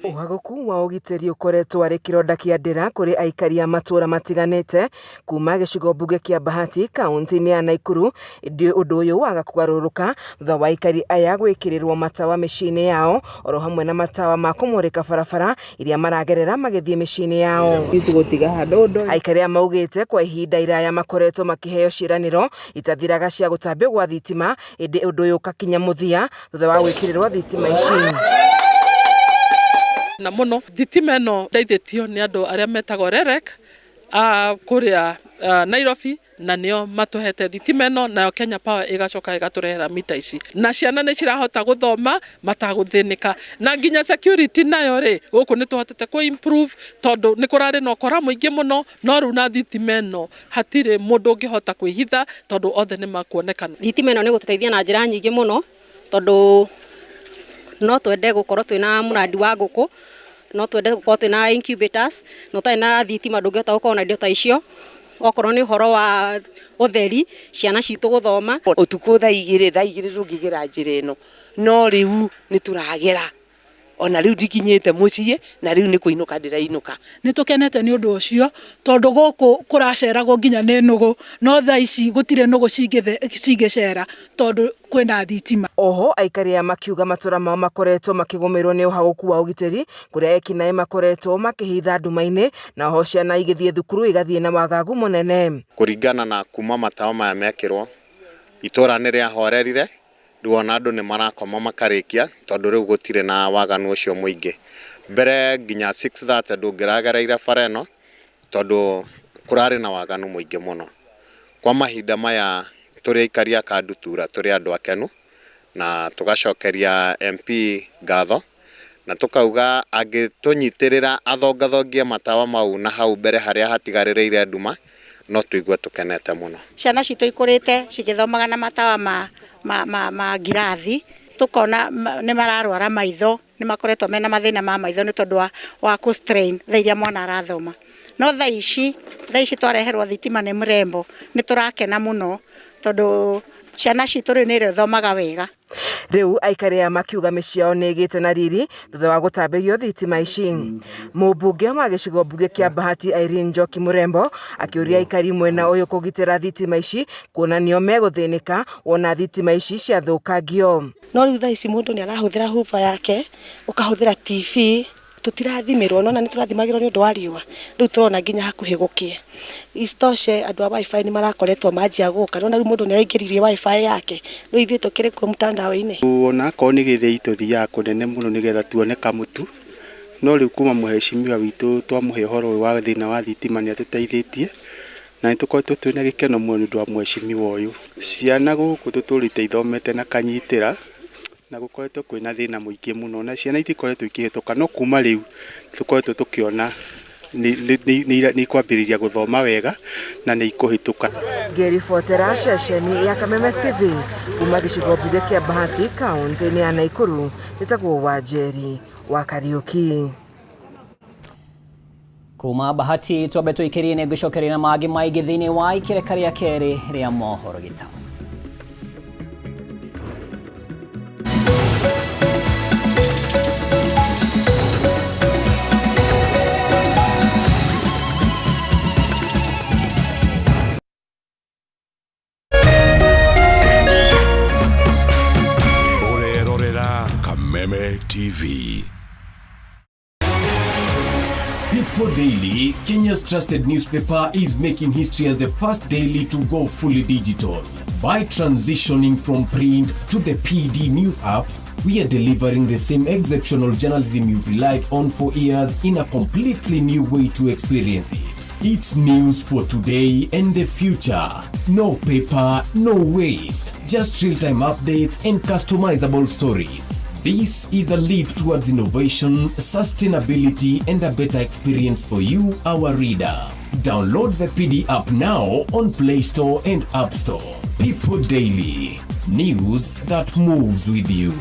S10: Ũhagũku wa ũgitĩri ũkoretwo arĩ kĩronda kĩa ndĩra kũrĩ aikari a matũũra matiganĩte kuma gĩcigo mbunge kĩa Bahati kaunti-inĩ ya Naikuru, ĩndĩ ũndũ ũyũ waga kũgarũrũka thutha wa aikari aya gwĩkĩrĩrwo matawa mĩciĩ-inĩ yao oro hamwe na matawa ma kũmũrĩka barabara iria maragerera magĩthiĩ mĩciĩ-inĩ yao. Aikari aya maugĩte kwa ihinda iraya makoretwo makĩheo ciĩranĩro itathiraga cia gũtambio gwa thitima, ĩndĩ ũndũ ũyũ ũkakinya mũthia thutha wa gwĩkĩrĩrwo thitima ici.
S11: Na muno thitima ĩno ndeithĩtio nĩ andũ arĩa metagwo REREC a kũrĩa Nairobi, na nĩo matũhete thitima ĩno, nayo Kenya Power ĩgacoka ĩgatũrehera mita ici, na ciana nĩ cirahota gũthoma matagũthĩnĩka, na nginya security nayo rĩ, gũkũ nĩ tũhotete kũ improve, tondũ nĩ kũrarĩ na ũkora mũingĩ mũno, no rĩu na thitima ĩno hatirĩ mũndũ ũngĩhota kwĩhitha, tondũ othe nĩ makuonekana.
S12: Thitima ĩno nĩ gũtũteithia na njĩra nyingĩ mũno, tondũ no twende gũkorwo twĩna mũrandi wa ngũkũ, no twende gũkorwo twĩna incubators, na ũtarĩ na thitima ndũngĩhota gũkorwo na indo ta icio. Okorwo nĩ ũhoro wa ũtheri, ciana citũ gũthoma.
S13: Ũtukũ thaa 2, thaa 2 ndũngĩgera njĩra ĩno, no rĩu nĩ tũragera, ona rĩu ndikinyĩte mũciĩ, na rĩu nĩ kũinũka ndĩrainũka.
S14: Nĩ tũkenete nĩ ũndũ ũcio, tondũ gũkũ kũraceragwo nginya nĩ nũgũ, no thaa ici gũtirĩ nũgũ cingĩcera tondũ kwĩna thitima.
S10: Oho aikari aya makiuga matũra mao makoretwo makĩgũmĩrwo nĩ ũhagũku wa ũgitĩri, kũrĩa ekinaĩ makoretwo makĩhitha nduma-inĩ, na oho ciana igĩthiĩ thukuru igathiĩ na wagagu mũnene.
S15: Kũringana na kuma matawa maya mekĩrwo, itũra nĩ rĩahorerire. Rĩu ona andũ nĩ marakoma makarĩkia, tondũ rĩu gũtirĩ na waganu ũcio mũingĩ. Mbere nginya 6:30 ndũngĩragereire bara ĩno, tondũ kũrarĩ na waganu mũingĩ mũno. Kwa mahinda maya tũrĩ aikari a Kandutura tũrĩ andũ akenu, na tũgacokeria MP ngatho, na tũkauga angĩtũnyitĩrĩra athongathongie matawa mau na hau mbere harĩa hatigarĩrĩire nduma, no tũigue tũkenete mũno.
S16: Ciana citũ ikũrĩte cigĩthomaga na matawa ma ngirathi, tukona nĩ mararwara maitho, nĩ makoretwo mena mathĩna ma maitho nĩ tondũ wa kũ strain thaa iria mwana arathoma. No thaa ici twareherwo thitima nĩ mrembo, nĩ tũrakena mũno, tondũ ciana citũ rĩu nĩ irĩthomaga wega.
S10: Rĩu aikari aya makiuga mĩciĩ yao nĩ ĩgĩte na riri thutha wa gũtambĩrio thitima ici. Mũmbunge wa gĩcigo mbunge kĩa Bahati Irene Njoki Mũrembo akĩũria aikari mwena ũyũ kũgitĩra thitima ici, kuona nĩo megũthĩnĩka wona thitima ici ciathũkangio.
S17: No rĩu thaa ici mũndũ nĩ arahũthĩra hoofer yake, ũkahũthĩra TV, tũtirathimĩrwo. Nona nĩ tũrathimagĩrwo nĩ ũndũ wa riũa, rĩu tũrona nginya hakuhĩ gũkĩe. Isitoshe, andũ a WiFi nĩ marakoretwo manjia gũka, nona rĩu mũndũ nĩ araingĩririe WiFi yake, rĩu ithuĩ tũkĩrĩ kuo mtandao-inĩ.
S18: Ona akorwo nĩ gĩthĩi tũthiaga kũnene mũno nĩgetha tuone kamũtu, no rĩu kuma mũhecimiwa witũ twamũhe ũhoro ũyũ wa thĩna wa thitima, nĩ atũteithĩtie na nĩ tũkoretwo twĩna gĩkeno mũno nĩ ũndũ wa mũhecimiwa ũyũ. Ciana gũkũ tũtũrĩte ithomete na kanyitĩra, na gũkoretwo kwĩna thĩna mũingĩ mũno, na ciana itikoretwo ikĩhĩtũka, no kuma rĩu tũkoretwo tũkĩona nĩ ikwambĩrĩria gũthoma wega na nĩ ikũhĩtũka.
S10: Njĩtagwo Wanjeri wa Kariuki.
S2: Kuma Bahati twambe tũikĩrie nĩ ngũcokeria na mangĩ maingĩ thĩinĩ wa ikereka rĩa kerĩ rĩa mohoro gĩtau.
S19: Ũrerorera Kameme TV.
S20: People Daily, Kenya's trusted newspaper, is making history as the first daily to go fully digital. By transitioning from print to the PD News app, we are delivering the same exceptional journalism you've relied on for years in a completely new way to experience it. It's news for today and the future. No paper, no waste. Just real-time updates and customizable stories. This is a leap towards innovation, sustainability, and a better experience for you, our reader. Download the PD app now on Play Store and App Store. People Daily, news that moves with you.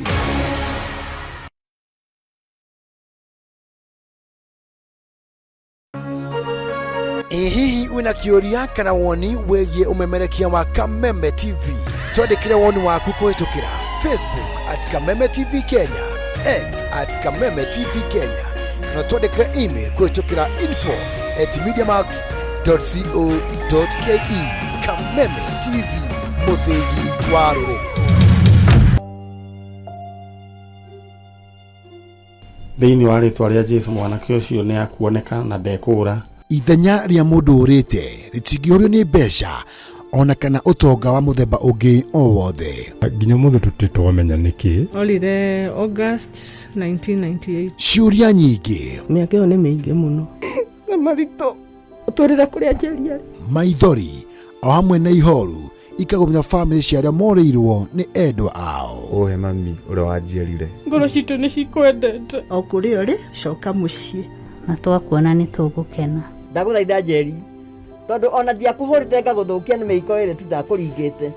S21: Ĩ hihi wĩna kĩũria kana woni wĩgiĩ ũmemerekia wa Kameme TV? Twandĩkĩre woni waku kũhĩtũkĩra Facebook at Kameme TV Kenya, X at Kameme TV Kenya, kana twandĩkĩre email kũhĩtũkĩra info at mediamax.co.ke. Kameme TV, mũthĩgi wa rũrĩrĩ.
S22: Thĩinĩ wa rĩtwa rĩa Jesu mwanake ũcio nĩ akuoneka na ndekũũra.
S21: Ithenya rĩa mũndũ ũrĩte rĩtingĩũrio nĩ mbeca ona kana ũtonga wa mũthemba ũngĩ o wothe.
S22: Nginya ũmũthĩ tũtirĩ twamenya nĩkĩ.
S23: Orire August 1998.
S21: Ciũria nyingĩ,
S24: Mĩaka ĩyo nĩ mĩingĩ mũno
S6: na maritũ ũtũrĩre kũrĩa njeri arĩ.
S21: Maithori o hamwe na ihoru ikagũmĩra bamĩrĩ cia arĩa morĩirwo nĩ endwa ao.
S25: Ũhe mami ũrĩa wanjiarire.
S6: Ngoro citũ nĩ cikwendete.
S24: O kũrĩa ũrĩ coka mũciĩ.
S26: Na twakuona nĩ tũgũkena.
S27: Ndagũthaitha Njeri, tondũ ona ndiakũhũrĩte ngagũthũkia nĩ mĩiko ĩrĩ tu ndakũringĩte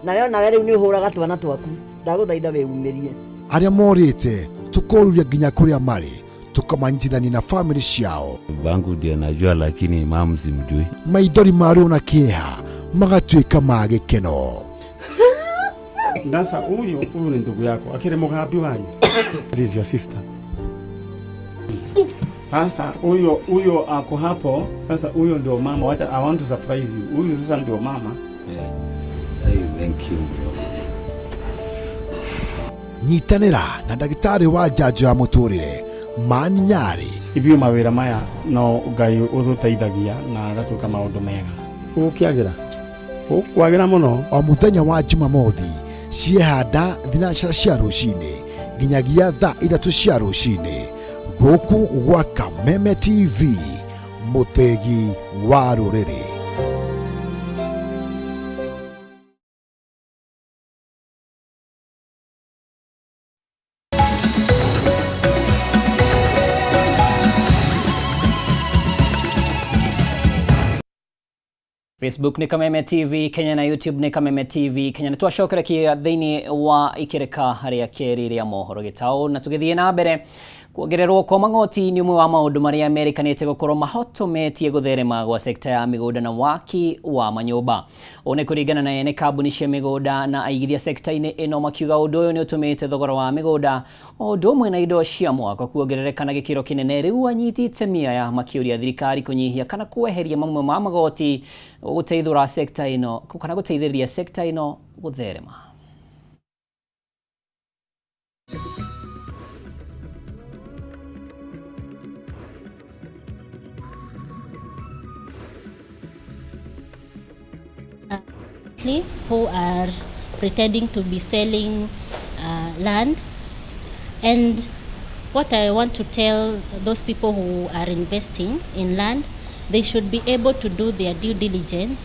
S27: nayo, nawe rĩu nĩ ũhũraga twana twaku. Ndagũthaitha wĩumĩrie.
S21: Arĩa morĩte tũkoruria nginya kũrĩa marĩ, tũkamanyitithania na bamĩrĩ ciao.
S28: Babangu ndiye najua, lakini mama simjui.
S21: Maithori ma ruo na kĩeha magatuĩka ma gĩkeno.
S22: Sasa huyu ni ndugu yako akiri mugambi wanyu. This is your sister. Sasa huyo ako hapo. Sasa huyo ndio mama. Wacha, I want to surprise you. Huyu sasa ndio mama.
S28: Yeah. Hey, thank you bro.
S21: Nyitanĩra na ndagĩtarĩ wa njanjo ya mũtũrĩre Mani Nyarĩ.
S22: Ithuĩ mawĩra maya no Ngai ũtũteithagia na agatuĩka maũndũ mega. Gũkĩagĩra. Gũkwagĩra mũno.
S21: O mũthenya wa Jumamothi ciehanda thinacara cia rũcinĩ nginyagia thaa 3 cia rũcinĩ gũkũ gwa Kameme TV, mũthĩgi wa rũrĩrĩ.
S2: Facebook nĩ Kameme TV Kenya na YouTube nĩ Kameme TV Kenya. Nĩ twacokera thĩinĩ wa ikereka rĩa kerĩ rĩa mohoro gĩtaũ na tũgĩthiĩ na mbere. Kuongererwo kwa magoti nĩ ũmwe wa maũndũ marĩa merĩkanĩte gũkorwo mahotometie gũtherema gwa sekta ya mĩgũnda na waki wa manyũmba. Ũũ nĩ kũringana na ene kambuni cia mĩgũnda na aigithia sekta-inĩ ĩno, makiuga ũndũ ũyũ nĩ ũtũmĩte thogora wa mĩgũnda o ũndũ ũmwe na indo cia mwako kuongerereka na gĩkĩro kĩnene. Rĩu anyiti itemi aya makĩũria thirikari kũnyihia kana kweheria mamwe ma magoti gũteithũra sekta ĩno kana gũteithĩrĩria sekta ĩno gũtherema.
S29: Who are pretending to be selling land. And what I want to tell those people who are investing in land, they should be able to do their due diligence.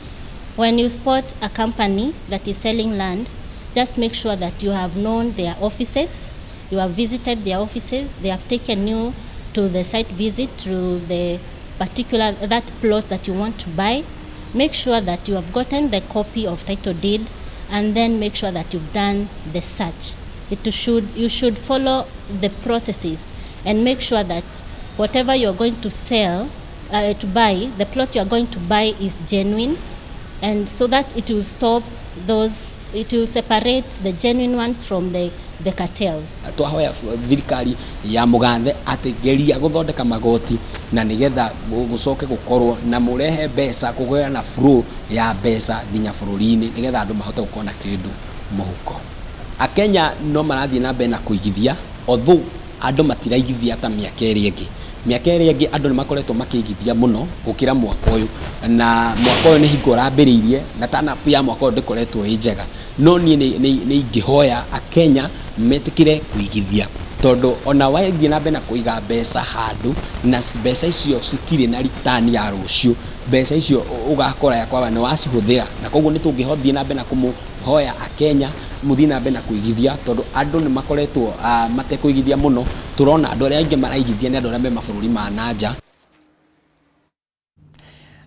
S29: When you spot a company that is selling land, just make sure that you have known their offices, you have visited their offices, they have taken you to the site visit through the particular that plot that you want to buy. Make sure that you have gotten the copy of title deed, and then make sure that you've done the search. It should, you should follow the processes and make sure that whatever you're going to sell, to buy, the plot you're going to buy is genuine, and so that it will stop those, it will separate the genuine ones from the cartels.
S1: Twahoya thirikari ya mugathe atĩ geria gũthondeka magoti na nĩgetha gũcoke gũkorwo na mũrehe mbeca kũgĩa na flow ya mbeca nginya bũrũri-inĩ nĩgetha andũ mahote gũkorwo na kĩndũ mũhuko. Akenya no marathiĩ na mbere na kũigithia, although andũ matiraigithia ta mĩaka ĩrĩa ĩngĩ. Mĩaka ĩrĩa ĩngĩ andũ nĩ makoretwo makĩigithia mũno gũkĩra mwaka ũyũ, na mwaka ũyũ nĩ hingo ũrambĩrĩirie na turn up ya mwaka ũyũ ndĩkoretwo ĩ njega. No niĩ nĩ ingĩhoya Akenya metĩkĩre kũigithia, tondũ ona wathiĩ na mbere na kũiga mbeca handũ na mbeca icio citirĩ na return ya rũciũ, mbeca icio ũgakora ya kwamba nĩ wacihũthĩra. Na koguo nĩ tũngĩthiĩ na mbere na kũmũhoya Akenya mũthiĩ na mbere na kũigithia, tondũ andũ nĩ makoretwo matekũigithia mũno. Tũrona andũ arĩa aingĩ maraigithia nĩ andũ arĩa me mabũrũri ma nanja.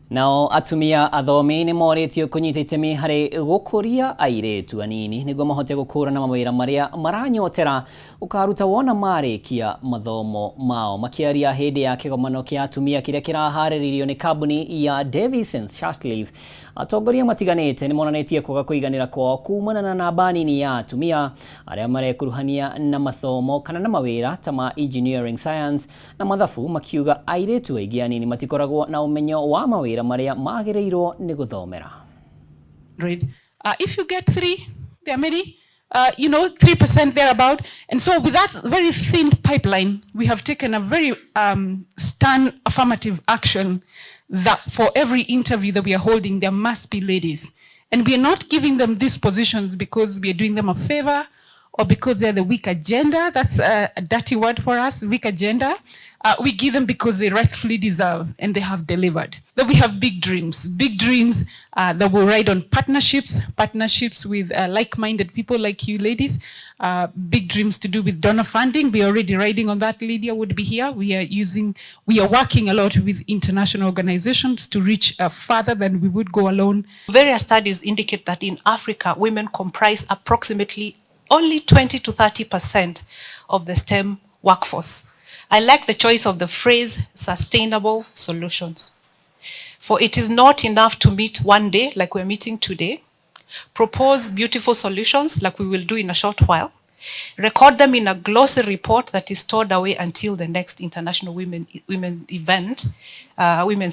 S2: Nao atumia athomi nĩ morĩtio kũnyita itemi harĩ gũkũria airĩtu anini nĩguo mahote gũkũrana mawĩra marĩa maranyotera ũkaruta wona marĩkia mathomo mao. Makĩaria hĩndĩ ya kĩgomano kĩa atumia kĩrĩa kĩraharĩrĩirio nĩ kambuni ya Davis and Shirtliff, atongoria matiganĩte nĩ monanĩtie kwaga kũiganĩra kwao kumana na namba nini ya atumia arĩa marekuruhania na mathomo kana na mawĩra ta ma engineering, science na mathabu, makiuga airĩtu aingĩ anini matikoragwo na ũmenyo wa mawĩra marĩa magĩrĩirwo nĩ gũthomera.
S3: If you get three, there are many, 3% thereabout. And so with that very thin pipeline, we have taken a very stern affirmative action that for every interview that we are holding, there must be ladies. And we are not giving them these positions because we are doing them a favor or because they're the weaker gender. That's a dirty word for us, weaker gender. We give them because they rightfully deserve and they have delivered. That we have big dreams that will ride on partnerships, partnerships with like-minded people like you ladies, big dreams to do with donor funding. We are already riding on that. Lydia would be here. We are working a lot with international organizations to reach further than we would go alone.
S4: Various studies indicate that in Africa, women comprise approximately only 20 to 30% of the STEM workforce. I like the choice of the phrase "sustainable solutions." For it is not enough to meet one day like we're meeting today, propose beautiful solutions like we will do in a short while, record them in a glossy report that is stored away until the next International Women's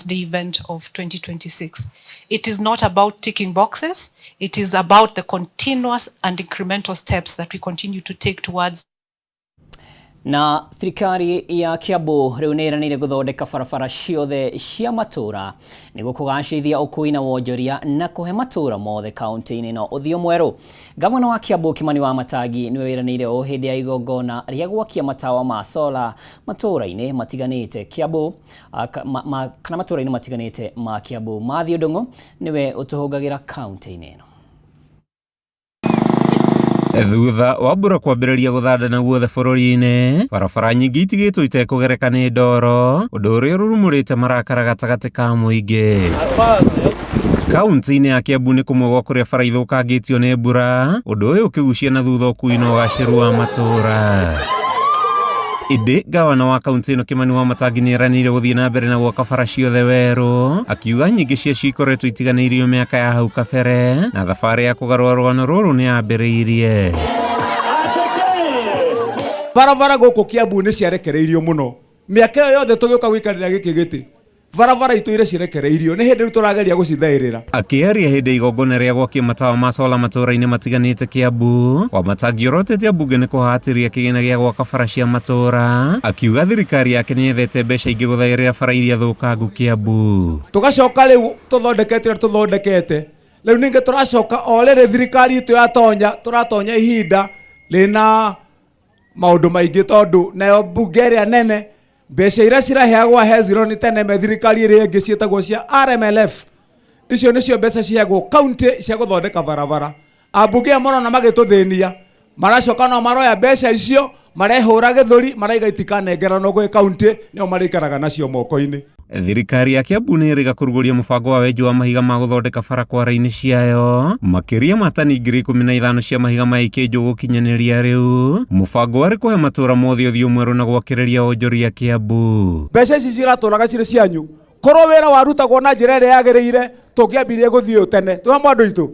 S4: Day event of 2026. It is not about ticking boxes. It is about the continuous and incremental steps that we continue to take towards
S2: Na thirikari ya Kiambu rĩu nĩ ĩranĩire gũthondeka barabara ciothe cia matũũra nĩguo kũgacĩrithia ũkui na wonjoria na kũhe matũũra mothe kaunti-inĩ ĩno ũthiũ mwerũ. Gavana wa Kiambu Kimani Wamatangi nĩwe wĩranĩire ũũ hĩndĩ ya igongona rĩa gwakia matawa ma sola matũũra-inĩ matiganĩte Kiambu kana matũũra-inĩ matiganĩte ma Kiambu. Matthew Ndung'u nĩwe ũtũhũngagĩra kaunti-inĩ ĩno.
S5: Thutha wa mbura kwambĩrĩria gũthanda guothe bũrũri-inĩ, barabara nyingĩ itigĩtwo itekũgereka nĩ ndoro, ũndũ ũrĩa ũrurumũrĩte marakara gatagatĩ ka mũingĩ. Kaunti-inĩ ya Kiambu nĩ kũmwe gwa kũrĩa bara ithũkangĩtio nĩ mbura, ũndũ ũyũ ũkĩgucia na thutha ũkui na ũgacĩru wa matũũra. Ĩndĩ gavana wa kaunti ĩno Kimani Wamatangi nĩ eranĩire gũthiĩ na mbere na gwaka bara ciothe werũ, akiuga nyingĩ ciacio ikoretwo itiganĩirio mĩaka ya hau kabere na thabarĩ ya kũgarũra rũgano rũrũ nĩ yambĩrĩirie.
S7: Barabara gũkũ Kiambu nĩ ciarekereirio mũno mĩaka ĩyo yothe tũgĩũka gũikarĩra gĩkĩ gĩtĩ, barabara itũire cirekereirio, nĩ hĩndĩ rĩu tũrageria gũcithaĩrĩra.
S5: Akĩaria hĩndĩ ya igongona rĩa gwakia matawa ma sola matũũra-inĩ matiganĩte Kiambu, Wamatangi orotete ambunge nĩ kũhatĩrĩria kĩgĩna gĩa gwaka bara cia matũũra, akiuga thirikari yake nĩ yethete mbeca ingĩ gũthaĩrĩra bara iria thũkangu Kiambu.
S7: Tũgacoka rĩu tũthondekete ũrĩa tũthondekete rĩu, ningĩ tũracoka o rĩrĩ thirikari itũ yatonya, tũratonya ihinda rĩna maũndũ maingĩ, tondũ nayo mbunge ĩrĩa nene mbeca iria ciraheagwo Hezron tene me thirikari ĩrĩa ĩngĩ ciĩtagwo cia RMLF, icio nĩcio mbeca ciheagwo kaunti cia gũthondeka barabara. Ambunge aya marona magĩtũthĩnia, maracoka no maroya mbeca icio, marehũra gĩthũri, maraiga itikanengeranwo gwĩ kaunti, nĩo marĩikaraga nacio moko-inĩ.
S5: Thirikari ya Kiambu nĩ ĩrĩga kũrugũria mũbango wa wenji wa mahiga ma gũthondeka bara kwara-inĩ ciayo makĩria ma tani 15,000 cia mahiga ma ikĩnjũ gũkinyanĩria rĩu mũbango warĩ kũhe matũra mothe ũthiũ mwerũ na gwakĩrĩria wonjoria Kiambu.
S7: Mbeca ici ciratũraga cirĩ cianyu, korwo wĩra warutagwo na njĩra ĩrĩa yagĩrĩire tũngĩambirie gũthiĩ ũũ tene. Twĩ hamwe andũ aitũ,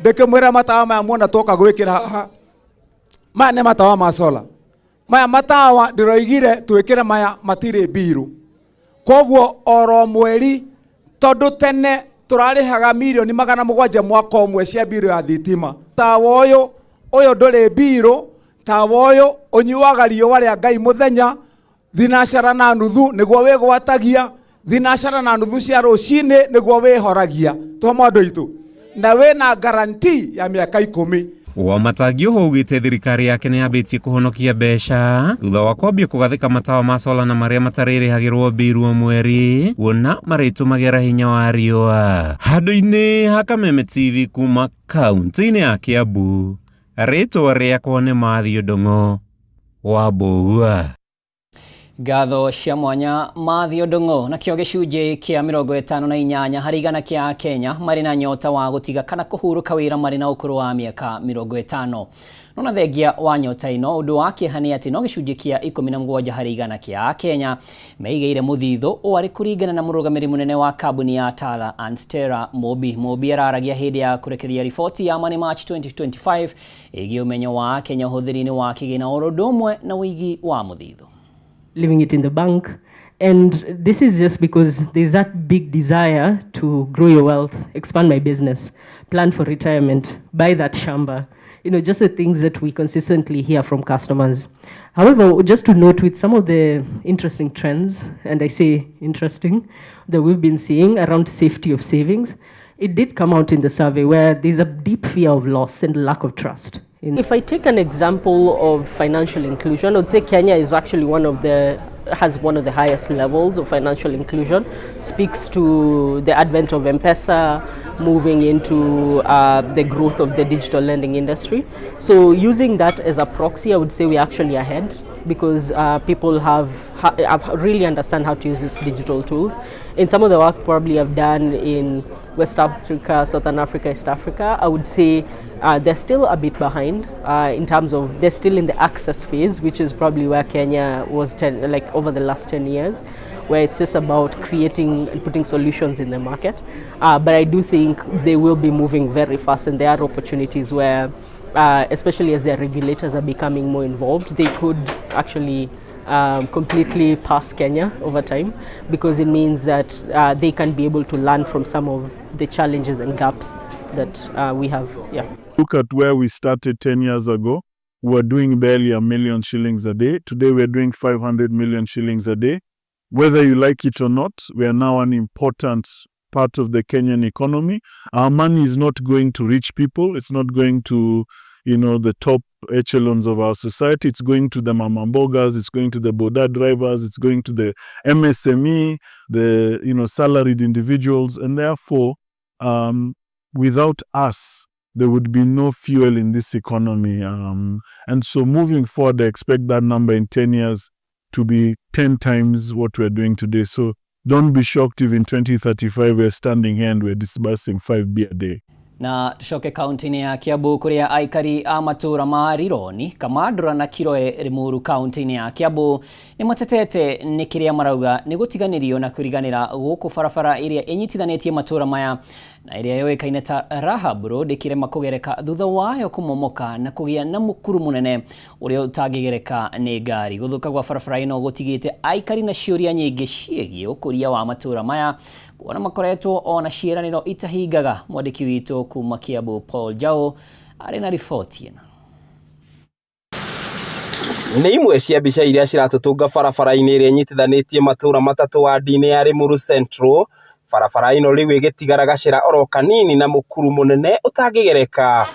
S7: ndĩkĩmwĩra matawa maya muona twoka gwĩkĩra haha, maya nĩ matawa ma solar. Maya matawa ndĩroigire twĩkĩre maya matirĩ mbirũ, koguo oro mweri tondũ tene tũrarĩhaga mirioni 700 mwaka ũmwe cia mbirũ ya thitima. Tawa ũyũ ndũrĩ mbirũ, tawa ũyũ ũnyuaga riũa rĩa Ngai mũthenya 4:30 nĩguo wĩgwatagia, 4:30 cia rũcinĩ nĩguo wĩhoragia. Twamwe andũ aitũ, na wĩna guarantee ya mĩaka 10.
S5: Wamatangi oho augĩte thirikari yake nĩ yambĩtie kũhonokia mbeca thutha wa kwambia kũgathĩka matawa ma sola na marĩa matarĩrĩhagĩrwo mbiru o mweri kuona marĩtũmagĩra hinya wa riũa. Handũ-inĩ ha Kameme TV kuma kaunti-inĩ ya Kiambu, rĩtwa rĩakwa nĩ Matthew Ndung'u wa Mbũgua.
S2: Ngatho cia mwanya Matthew Ndung'u. Nakĩo gĩcunjĩ kĩa 58 harĩ igana kĩa Kenya marĩ na nyota wa gũtiga kana kũhurũka wĩra marĩ na ũkũrũ wa mĩaka 50. No na thengia wa nyota ĩno, ũndũ wa kĩeha nĩ atĩ no gĩcunjĩ kĩa 17 harĩ igana kĩa Kenya meigĩire mũthithũ, ũũ arĩ kũringana na mũrũgamĩrĩri mũnene wa kambuni ya Tala and Stella Mobi. Mobi araragia hĩndĩ ya kũrekereria riboti ya Money March 2025 ĩgiĩ ũmenyo wa Kenya ũhũthĩri-inĩ wa kĩgĩna oro ũndũ ũmwe na ũigi wa mũthithũ.
S8: Leaving it in the bank. And this is just because there's that big desire to grow your wealth, expand my business, plan for retirement, buy that shamba, just the things that we consistently hear from customers. However, just to note with some of the interesting trends, and I say interesting, that we've been seeing around safety of savings, it did come out in the survey where there's a deep fear of loss and lack of trust. If I take an example of financial inclusion, I would say Kenya is actually has one of the highest levels of financial inclusion. Speaks to the advent of M-Pesa, moving into the growth of the digital lending industry. So using that as a proxy, I would say we're actually ahead because people have really understand how to use these digital tools. In some of the work probably I've done in West Africa, Southern Africa, East Africa, I would say they're still a bit behind in terms of they're still in the access phase, which is probably where Kenya was over the last 10 years, where it's just about creating and putting solutions in the market. But I do think they will be moving very fast, and there are opportunities where, especially as their regulators are becoming more involved, they could actually completely pass Kenya over time, because it means that they can be able to learn from some of the challenges and gaps that we have.
S9: Look at where we started 10 years ago. We were doing barely a million shillings a day. Today we're doing 500 million shillings a day. Whether you like it or not, we are now an important part of the Kenyan economy. Our money is not going to rich people. It's not going to the top echelons of our society. It's going to the mama mbogas, it's going to the boda drivers, it's going to the MSME, the salaried individuals. And therefore, without us, there would be no fuel in this economy. And so moving forward, I expect that number in 10 years to be 10 times what we're doing today. So don't be shocked if in 2035 we're standing here and we're disbursing 5 B a day.
S2: Na tucoke kaunti-inĩ ya Kiambu kũrĩa aikari a matũũra ma Rironi, Kamandũra na Kiroe Limuru kaunti-inĩ ya Kiambu nĩ matetete nĩ kĩrĩa marauga nĩ gũtiganĩrio na kũriganĩra gũkũ barabara ĩrĩa ĩnyitithanĩtie matũũra maya na ĩrĩa yũĩkaine ta Rahab Road ĩkĩrema kũgereka thutha wayo kũmomoka na kũgĩa na mũkuru mũnene ũrĩa ũtangĩgereka nĩ ngari. Gũthũka gwa barabara ĩno gũtigĩte aikari na ciũria nyingĩ ciĩgiĩ ũkũria wa matũũra maya kuona makoretwo ona ciĩranĩro itahingaga. Mwandĩki witũ kuma Kiambu Paul Jao arĩ na riboti ĩno.
S11: Nĩ imwe cia mbica iria ciratũtũnga barabara-inĩ ĩrĩa ĩnyitithanĩtie matũũra matatũ wadi-inĩ ya Limuru Central. Barabara ĩno rĩu ĩgĩtigara gacĩra oro kanini na mũkuru mũnene ũtangĩgereka.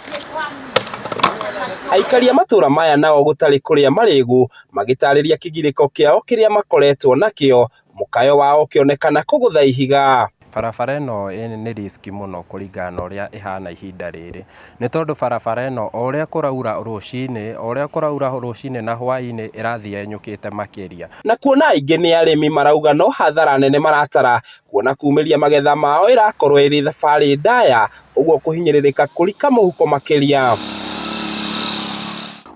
S11: Aikari a matũũra maya nao gũtarĩ kũrĩa marĩgu magĩtarĩria kĩgirĩko kĩao kĩrĩa makoretwo nakĩo, mũkayo wao ũkĩonekana kũgũtha ihiga.
S10: Barabara ĩno nĩ risk mũno kũringana na ũrĩa ĩhana ihinda rĩrĩ, nĩ tondũ barabara ĩno o ũrĩa kũraura rũcinĩ, o ũrĩa kũraura rũcinĩ na hwaĩ-inĩ ĩrathiĩ yenyũkĩte makĩria.
S11: Na kuona aingĩ nĩ arĩmi marauga no hathara nene maratara kuona kumĩria magetha mao ĩrakorwo ĩrĩ thabarĩ ndaya ũguo kũhinyĩrĩrĩka kũrika mũhuko makĩria.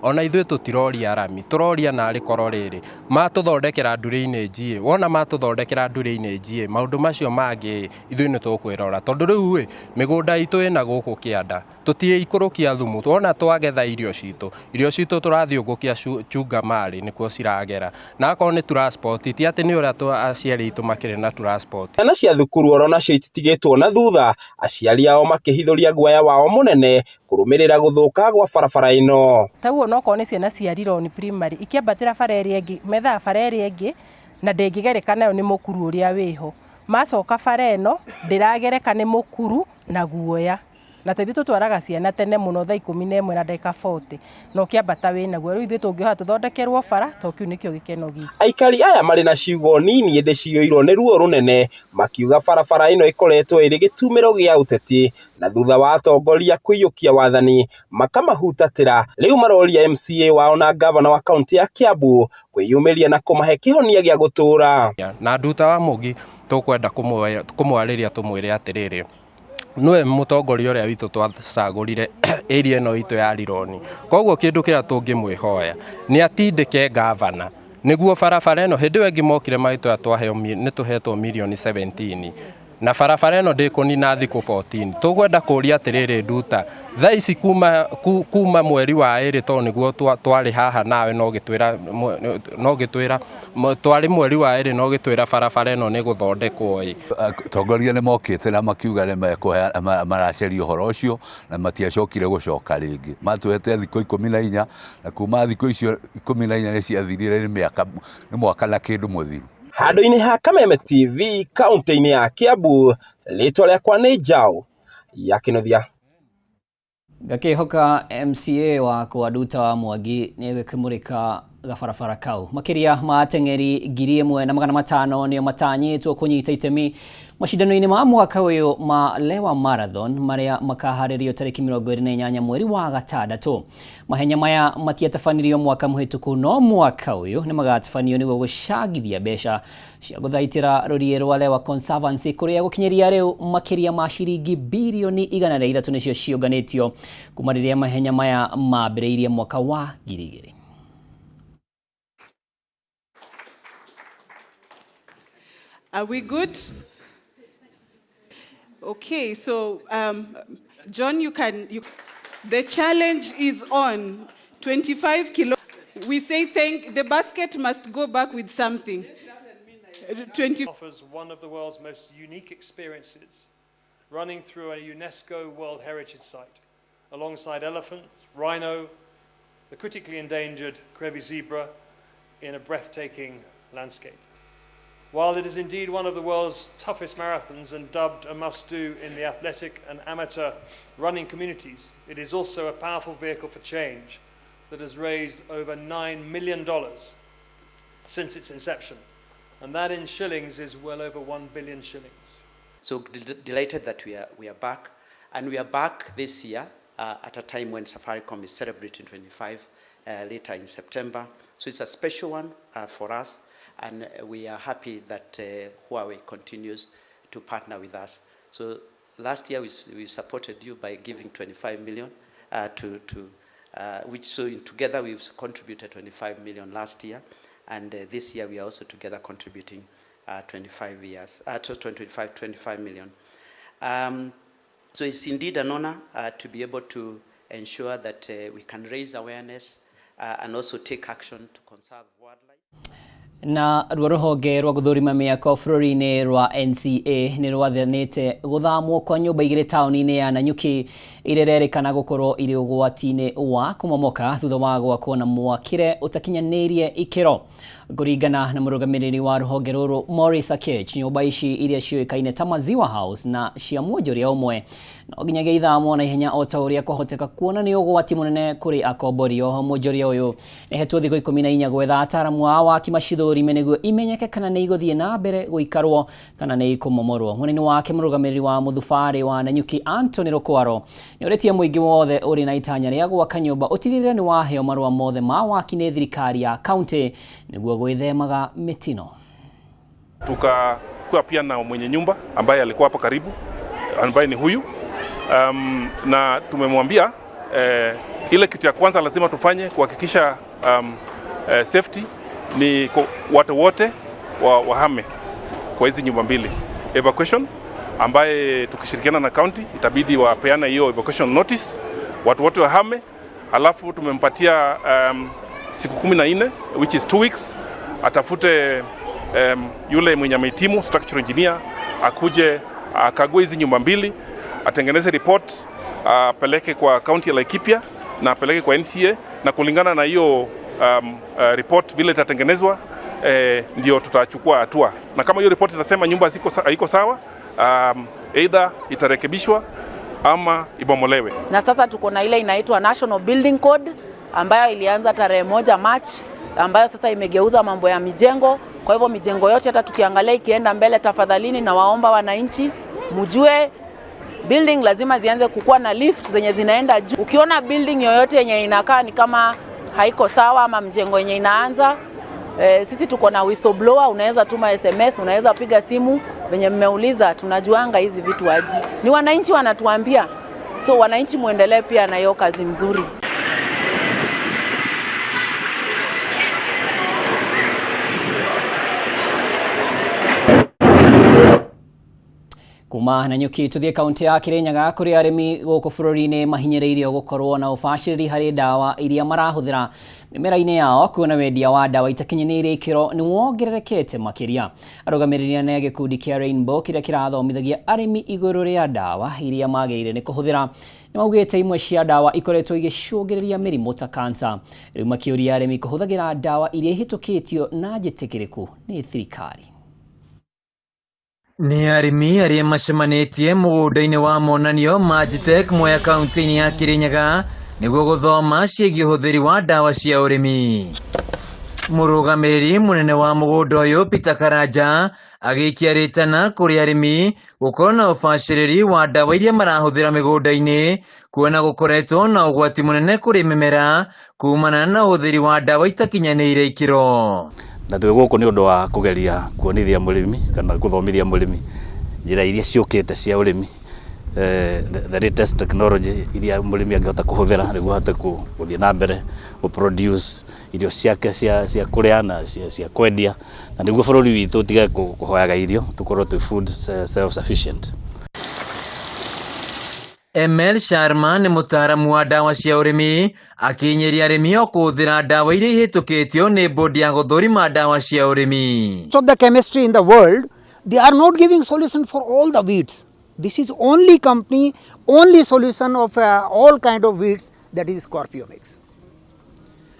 S10: Ona ithuĩ tũtiroria rami, tũroria narĩ korwo rĩrĩ, matũthondekera drainage ĩ, wona matũthondekera drainage ĩ, maũndũ macio mangĩ ĩ, ithuĩ nĩ tũkwĩrora. Tondũ rĩu ĩ, mĩgũnda itũ ĩna gũkũ kĩanda, tũtiikũrũkia thumu, wona twagetha irio citũ, irio citũ tũrathiũngũkia Chunga Mali nĩkuo ciragera. Na akorwo nĩ transport, ti atĩ nĩ ũrĩa aciari aitũ makĩrĩ na transport.
S11: Ciana cia thukuru oro nacio ititigĩtwo na thutha, aciari ao makĩhithũria guoya wao mũnene kũrũmĩrĩra gũthũka gwa barabara ĩno.
S12: Taguo onokorwo nĩ ciana cia Rironi Primary ikĩambatĩra bara ĩrĩa ĩngĩ, methaga bara ĩrĩa ĩngĩ na ndĩngĩgereka nayo nĩ mũkuru ũrĩa wĩho. Macoka bara ĩno ndĩragereka nĩ mũkuru na guoya. Na ta ithuĩ tũtwaraga ciana tene mũno thaa 11 na ndagĩka 40 na ũkĩambata wĩnaguo. Rĩu ithuĩ tũngĩhoya tũthondekerwo bara to kĩu nĩkĩo gĩkeno gitũ.
S11: Aikari aya marĩ na ciugo nini ĩndĩ ciyũirwo nĩ ruo rũnene makiuga barabara ĩno ĩkoretwo ĩrĩ gĩtumĩro gĩa ũteti na thutha wa atongoria kũiyũkia wathani makamahutatĩra rĩu maroria MCA wao na gavana wa kaunti ya Kiambu kwĩyumĩria na kũmahe kĩhonia gĩa gũtũũra.
S10: Na Nduta wa Mũgi tũkwenda kũmwarĩria tũmwĩre atĩrĩrĩ, nĩwe mũtongoria ũrĩa witũ twacagũrire area ĩno itũ ya Rironi. Koguo kĩndũ kĩrĩa tũngĩmwĩhoya nĩ atindĩke gavana nĩguo barabara ĩno hĩndĩ ĩyo ĩngĩ mokire magĩtwĩra twaheo nĩ tũhetwo mirioni 17 na barabara ĩno ndĩkũnina thikũ 14. Tũkwenda kũria atĩrĩrĩ Nduta, thaa ici kuma mweri wa ĩrĩ tondũ nĩguo twarĩ haha nawe no ũgĩtwĩra no ũgĩtwĩra twarĩ mweri wa ĩrĩ na ũgĩtwĩra barabara ĩno nĩ gũthondekwo ĩ.
S13: Atongoria nĩ mokĩte na makiuga nĩ maraceria ũhoro ũcio na matiacokire gũcoka rĩngĩ. Matũhete thikũ 14 na kuma thikũ icio 14 nĩ ciathirire nĩ mĩaka, nĩ mwaka na kĩndũ mũthiru.
S11: Handũ-inĩ ha Kameme TV kaunti-inĩ ya Kiambu, rĩtwa rĩakwa nĩ Njaũ ya Kĩnuthia.
S2: Ngakĩhoka MCA wakwa Nduta wa Mwangi nĩ egũkĩmũrĩka gabarabara kau. Makĩria ma ateng'eri 1500 nĩo matanyĩtwo kũnyita itemi macindano-inĩ ma mwaka ũyũ ma Lewa Marathon marĩa makaharĩrio tarĩki 28 mweri wa gatandatũ. Mahenya maya matiatabanirio mwaka mũhĩtũku no mwaka ũyũ nĩ magatabanio nĩguo gũcangithia mbeca cia gũthaitĩra rũriĩ rwa Lewa Conservancy kũrĩa gũkinyĩria rĩu makĩria ma ciringi birioni 103 nĩcio ciũnganĩtio kuma rĩrĩa mahenya maya mambĩrĩirie mwaka wa 2000.
S14: Are we good? Okay, so John, the challenge is on. 25 kilo. We say thank, the basket must go back with something. 20
S15: offers one of the world's most unique experiences, running through a UNESCO World Heritage Site, alongside elephants, rhino, the critically endangered Grevy zebra, in a breathtaking landscape. While it is indeed one of the world's toughest marathons and dubbed a must-do in the athletic and amateur running communities, it is also a powerful vehicle for change that has raised over $9 million since its inception. And that in shillings is well over 1 billion shillings.
S16: So delighted that we are back. And we are back this year at a time when Safaricom is celebrating 25 later in September. So it's a special one for us. And we are happy that Huawei continues to partner with us. So last year we supported you by giving 25 million, to which so in together we've contributed 25 million last year. And this year we are also together contributing 25 years, to 25 million. So it's indeed an honor to be able to ensure that we can raise awareness and also take action to conserve wildlife.
S2: Na ruo rũhonge rwa gũthũrima mĩako bũrũri-inĩ rwa NCA nĩ rwathanĩte gũthamwo kwa nyũmba igĩrĩ taũni-inĩ ya Nanyuki iria irerĩkana gũkorwo irĩ ũgwati-inĩ wa kũmomoka thutha wa gwakwo na mwakĩre ũtakinyanĩirie ikĩro. Kũringana na mũrũgamĩrĩri wa rũhonge rũrũ Maurice Akech, nyũmba ici iria ciũĩkaine ta Maziwa House na cia mwonjoria ũmwe no nginyagia ithamwo na ihenya o ta ũrĩa kwahoteka kuona nĩ ũgwati mũnene kũrĩ akombori. Oho mwonjoria ũyũ nĩahetwo thikũ 14 gwetha ataaramu a waki macithũri ithũrime nĩguo imenyeke kana nĩ igũthiĩ na mbere gũikarwo kana nĩ ikũmomorwo. Mwena-inĩ wake mũrũgamĩrĩri wa mũthubarĩ wa Nanyuki Anthony Rũkwaro nĩ orĩtie mũingĩ wothe ũrĩ na itanya rĩa gwaka nyũmba ũtigĩrĩre nĩ waheo marũa mothe ma waki nĩ thirikari ya kaunti nĩguo gwĩthemaga mĩtino.
S6: Tukakuwa pia na mwenye nyumba ambaye alikuwa hapa karibu ambaye ni huyu na tumemwambia ile kitu ya kwanza lazima tufanye kuhakikisha safety ni watu wote wahame kwa hizi nyumba mbili. Evacuation ambaye tukishirikiana na county itabidi wapeane hiyo evacuation notice, watu wote wahame. Alafu tumempatia siku 14 which is 2 weeks atafute yule mwenye amehitimu structural engineer akuje akague hizi nyumba mbili, atengeneze report, apeleke kwa county ya Laikipia na apeleke kwa NCA, na kulingana na hiyo report vile itatengenezwa, ndio tutachukua hatua. Na kama hiyo report itasema nyumba haiko sawa, either itarekebishwa ama ibomolewe.
S17: Na sasa tuko na ile inaitwa National Building Code ambayo ilianza tarehe 1 March, ambayo sasa imegeuza mambo ya mijengo. Kwa hivyo mijengo yote hata tukiangalia ikienda mbele, tafadhalini na waomba wananchi mjue building lazima zianze kukua na lift zenye zinaenda juu. Ukiona building yoyote yenye inakaa ni kama haiko sawa ama mjengo yenye inaanza, sisi tuko na whistleblower, unaweza tuma SMS, unaweza piga simu. Venye mmeuliza tunajuanga hizi vitu aje. Ni wananchi wanatuambia. So wananchi muendelee pia na hiyo kazi mzuri.
S2: Kuma Nanyuki tuthie kaunti ya Kirinyaga kuri arimi guku bururi-ini mahinyiriirio gukorwo na ubaciriri hari ndawa iria marahuthira mĩmera-inĩ yao kuona wendia wa ndawa itakinyanĩirie ikĩro nĩ wongererekete makĩria. Arũgamĩrĩri anene a gĩkundi kĩa Rainbow kĩrĩa kĩrathomithagia arĩmi igũrũ rĩa ndawa iria magĩrĩire nĩ kũhũthĩra nĩ maugĩte imwe cia ndawa ikoretwo igĩcũngĩrĩria mĩrimũ ta kansa. Rĩu makĩũria arĩmi kũhũthagĩra ndawa iria ihĩtũkĩtio na njĩtĩkĩrĩku nĩ thirikari.
S18: Nĩ arĩmi arĩa macemanĩtie mũgũnda-inĩ wa monanio Magitek Mwea kaunti-inĩ ya Kirinyaga nĩguo gũthoma ciĩgiĩ ũhũthĩri wa ndawa cia ũrĩmi. Mũrũgamĩrĩri mũnene wa mũgũnda ũyũ Peter Karanja agĩikia rĩtana kũrĩ arĩmi gũkorwo na ũbacĩrĩri wa ndawa iria marahũthĩra mĩgũnda-inĩ kuona gũkoretwo na ũgwati mũnene kũrĩ mĩmera kumana na ũhũthĩri wa ndawa itakinyanĩire ikĩro.
S19: Na twĩ gũkũ nĩ ũndũ wa kũgeria kuonithia mũrĩmi kana gũthomithia mũrĩmi njĩra iria ciũkĩte cia ũrĩmi, the latest technology iria mũrĩmi angĩhota kũhũthĩra nĩguo ahote gũthiĩ na mbere gũ produce irio ciake cia kũrĩa na cia kwendia, na nĩguo bũrũri witũ ũtige kũhoyaga irio, tũkorwo twĩ food self sufficient.
S18: ML Sharma nĩ mũtaaramu wa ndawa cia ũrĩmi akinyĩria arĩmi o kũhũthĩra ndawa iria ihĩtũkĩtio nĩ bodi ya gũthũrima ndawa cia ũrĩmi.
S20: So the chemistry in the world, they are not giving solution for all the weeds. This is only company, only solution of all kind of weeds, that is Scorpio Mix.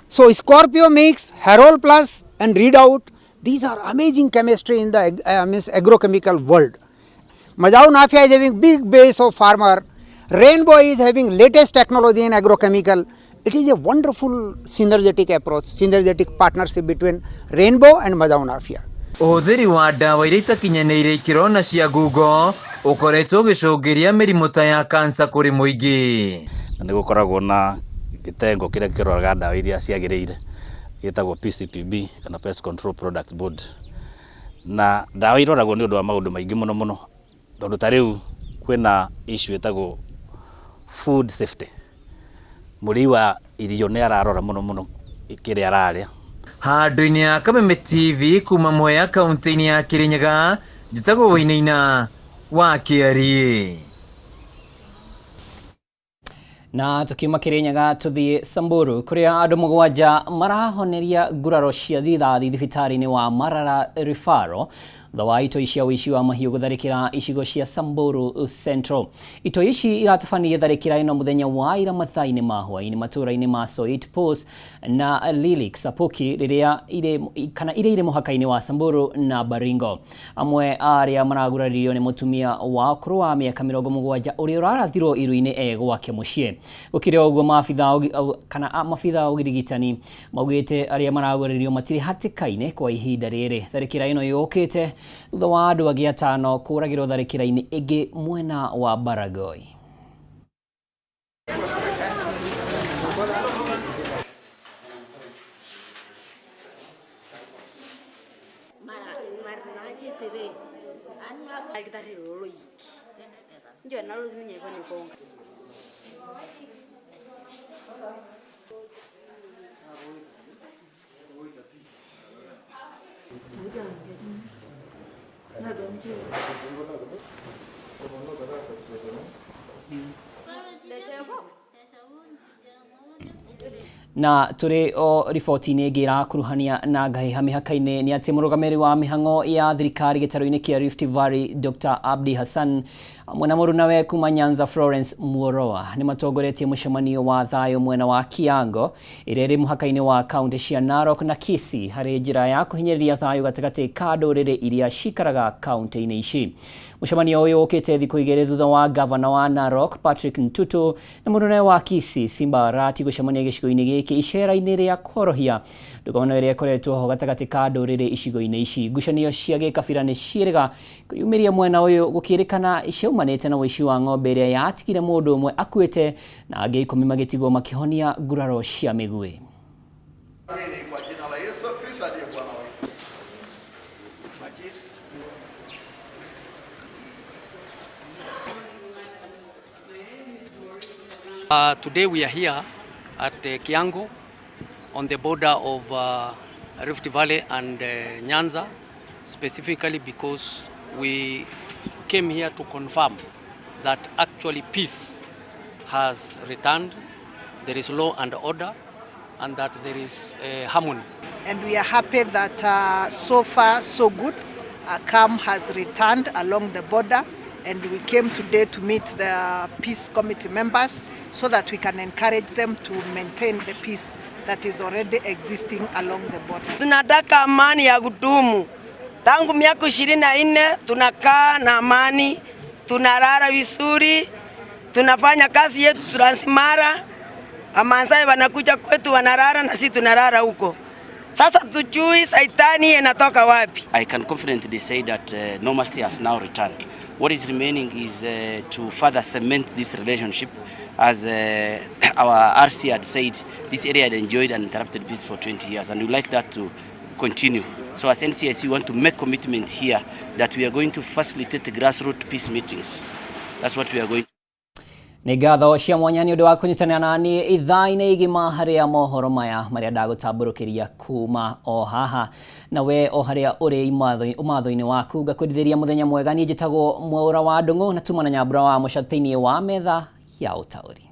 S20: So Scorpio Mix, Harol Plus and Readout, these are amazing chemistry in the means agrochemical world. Mazao Nafia is having big base of farmer. Rainbow is having latest technology in agrochemical. It is a wonderful synergetic approach, synergetic partnership between Rainbow and Mazao Nafia.
S18: Ũhũthĩri wa ndawa iria itakinyanĩire ikĩro na cia ngungo ũkoretwo ũgĩcũngĩria mĩrimũ ta ya kansa kũrĩ mũingĩ.
S19: Na nĩ gũkoragwo na gĩtengo kĩrĩa kĩroraga ndawa iria ciagĩrĩire gĩtagwo PCPB kana Pest Control Products Board, na ndawa iroragwo nĩ ũndũ wa maũndũ maingĩ mũno mũno, tondũ ta rĩu kwĩna issue ĩtagwo food safety. Mũrĩi wa irio nĩ ararora mũno mũno kĩrĩa ararĩa.
S18: Handũ-inĩ ya Kameme TV kuma Mwea kaunti-inĩ ya Kirinyaga, njĩtagwo Wainaina wa Kĩariĩ.
S2: Na tukiuma Kirinyaga tuthie Samburu kuria andu mugwanja marahoneria nguraro cia rithathi thibitarĩ-inĩ wa Marara Referral Thutha wa itoi cia ũici wa mahiũ gũtharĩkĩra icigo cia Samburu Central. Itoi ici iratabanirie tharĩkĩra ĩno mũthenya wa ira mathaa-inĩ ma hwaĩ-inĩ matũũra-inĩ ma Soit Post na Lilik Sapuki rĩrĩa irĩ kana iria irĩ mũhaka-inĩ wa Samburu na Baringo. Amwe a arĩa maraguraririo nĩ mũtumia wa ũkũrũ wa mĩaka 70 ũrĩa ũrarathirwo iru-inĩ e gwake mũciĩ. Gũkĩrĩ o ũguo maabitha kana maabitha a ũrigitani maugĩte arĩa maraguraririo matirĩ hatĩka-inĩ kwa ihinda rĩrĩ. Tharĩkĩra ĩno yũkĩte thutha wa andũ angĩ atano kũragĩrwo tharĩkĩra-inĩ ĩngĩ mwena wa Baragoi. Na tũrĩ o riboti-inĩ ĩngĩ ĩrakuruhania na ngahĩha mĩhaka-inĩ nĩ atĩ mũrũgamĩrĩri wa mĩhang'o ya thirikari gĩtarũ-inĩ kĩa Rift Valley Dr. Abdi Hassan hamwe na mũrunawe kuma Nyanza Florence Muoroa nĩ matongoretie mũcemanio wa thayũ mwena wa Kiango ĩrĩa ĩrĩ mũhaka-inĩ wa kaunti cia Narok na Kisii harĩ njĩra ya kũhinyĩrĩria thayũ gatagatĩ ka ndũrĩrĩ iria cikaraga kaunti-inĩ ici. Mũcemanio ũyũ ũkĩte thikũ igĩrĩ thutha wa gavana wa Narok Patrick Ntutu na mũnene wa Kisii Simba Arati gũcemania gĩcigo-inĩ gĩkĩ icera-inĩ rĩa kũhorohia ndũgano ĩrĩa ĩkoretwo ho gatagatĩ ka ndũrĩrĩ icigo-inĩ ici. Ngucanio cia gĩkabira nĩ ciĩrĩga kwĩyumĩria mwena ũyũ gũkĩrĩkana ciaumanĩte na ũici wa ng'ombe ĩrĩa yatigire mũndũ ũmwe akuĩte na angĩ ikũmi magĩtigwo makĩhonia nguraro cia mĩguĩ.
S21: Kwa jina la Yesu Kristo aliye Bwana wetu. Machiefs.
S22: Today we are here at Kiango on the border of Rift Valley and Nyanza, specifically because we came here to confirm that actually peace has returned, there is law and order, and that there is harmony.
S23: And we are happy that so far so good, calm has returned along the border, and we came today to meet the peace committee members so that we can encourage them to maintain the peace that is already existing along the border.
S24: Tunataka amani ya kudumu. Tangu miaka 24 tunakaa na amani, tunalala vizuri, tunafanya kazi yetu Transmara. Wamasai wanakuja kwetu wanalala na sisi tunalala huko. Sasa tujui saitani inatoka wapi.
S16: I can confidently say that normalcy has now returned. What is remaining is to further cement this relationship. As our RC had said, this area had enjoyed uninterrupted peace for 20 years, and we like that to continue. So as NCIC, we want to make commitment here that we are going to facilitate grassroots peace meetings. That's what we are going to.
S2: Nĩ ngatho cia mwanya nĩ ũndũ wa kũnyitanĩra na niĩ ithaa-inĩ igima harĩa mohoro maya marĩa ndagũtambũrũkĩria kuma o haha na we o harĩa ũrĩ ũmatho-inĩ waku ngakwendithĩria mũthenya mwega. Niĩ njĩtagwo Mwaũra wa Ndũng'ũ na tuma na Nyambura wa Mũca thĩinĩ wa metha ya ũtaũri.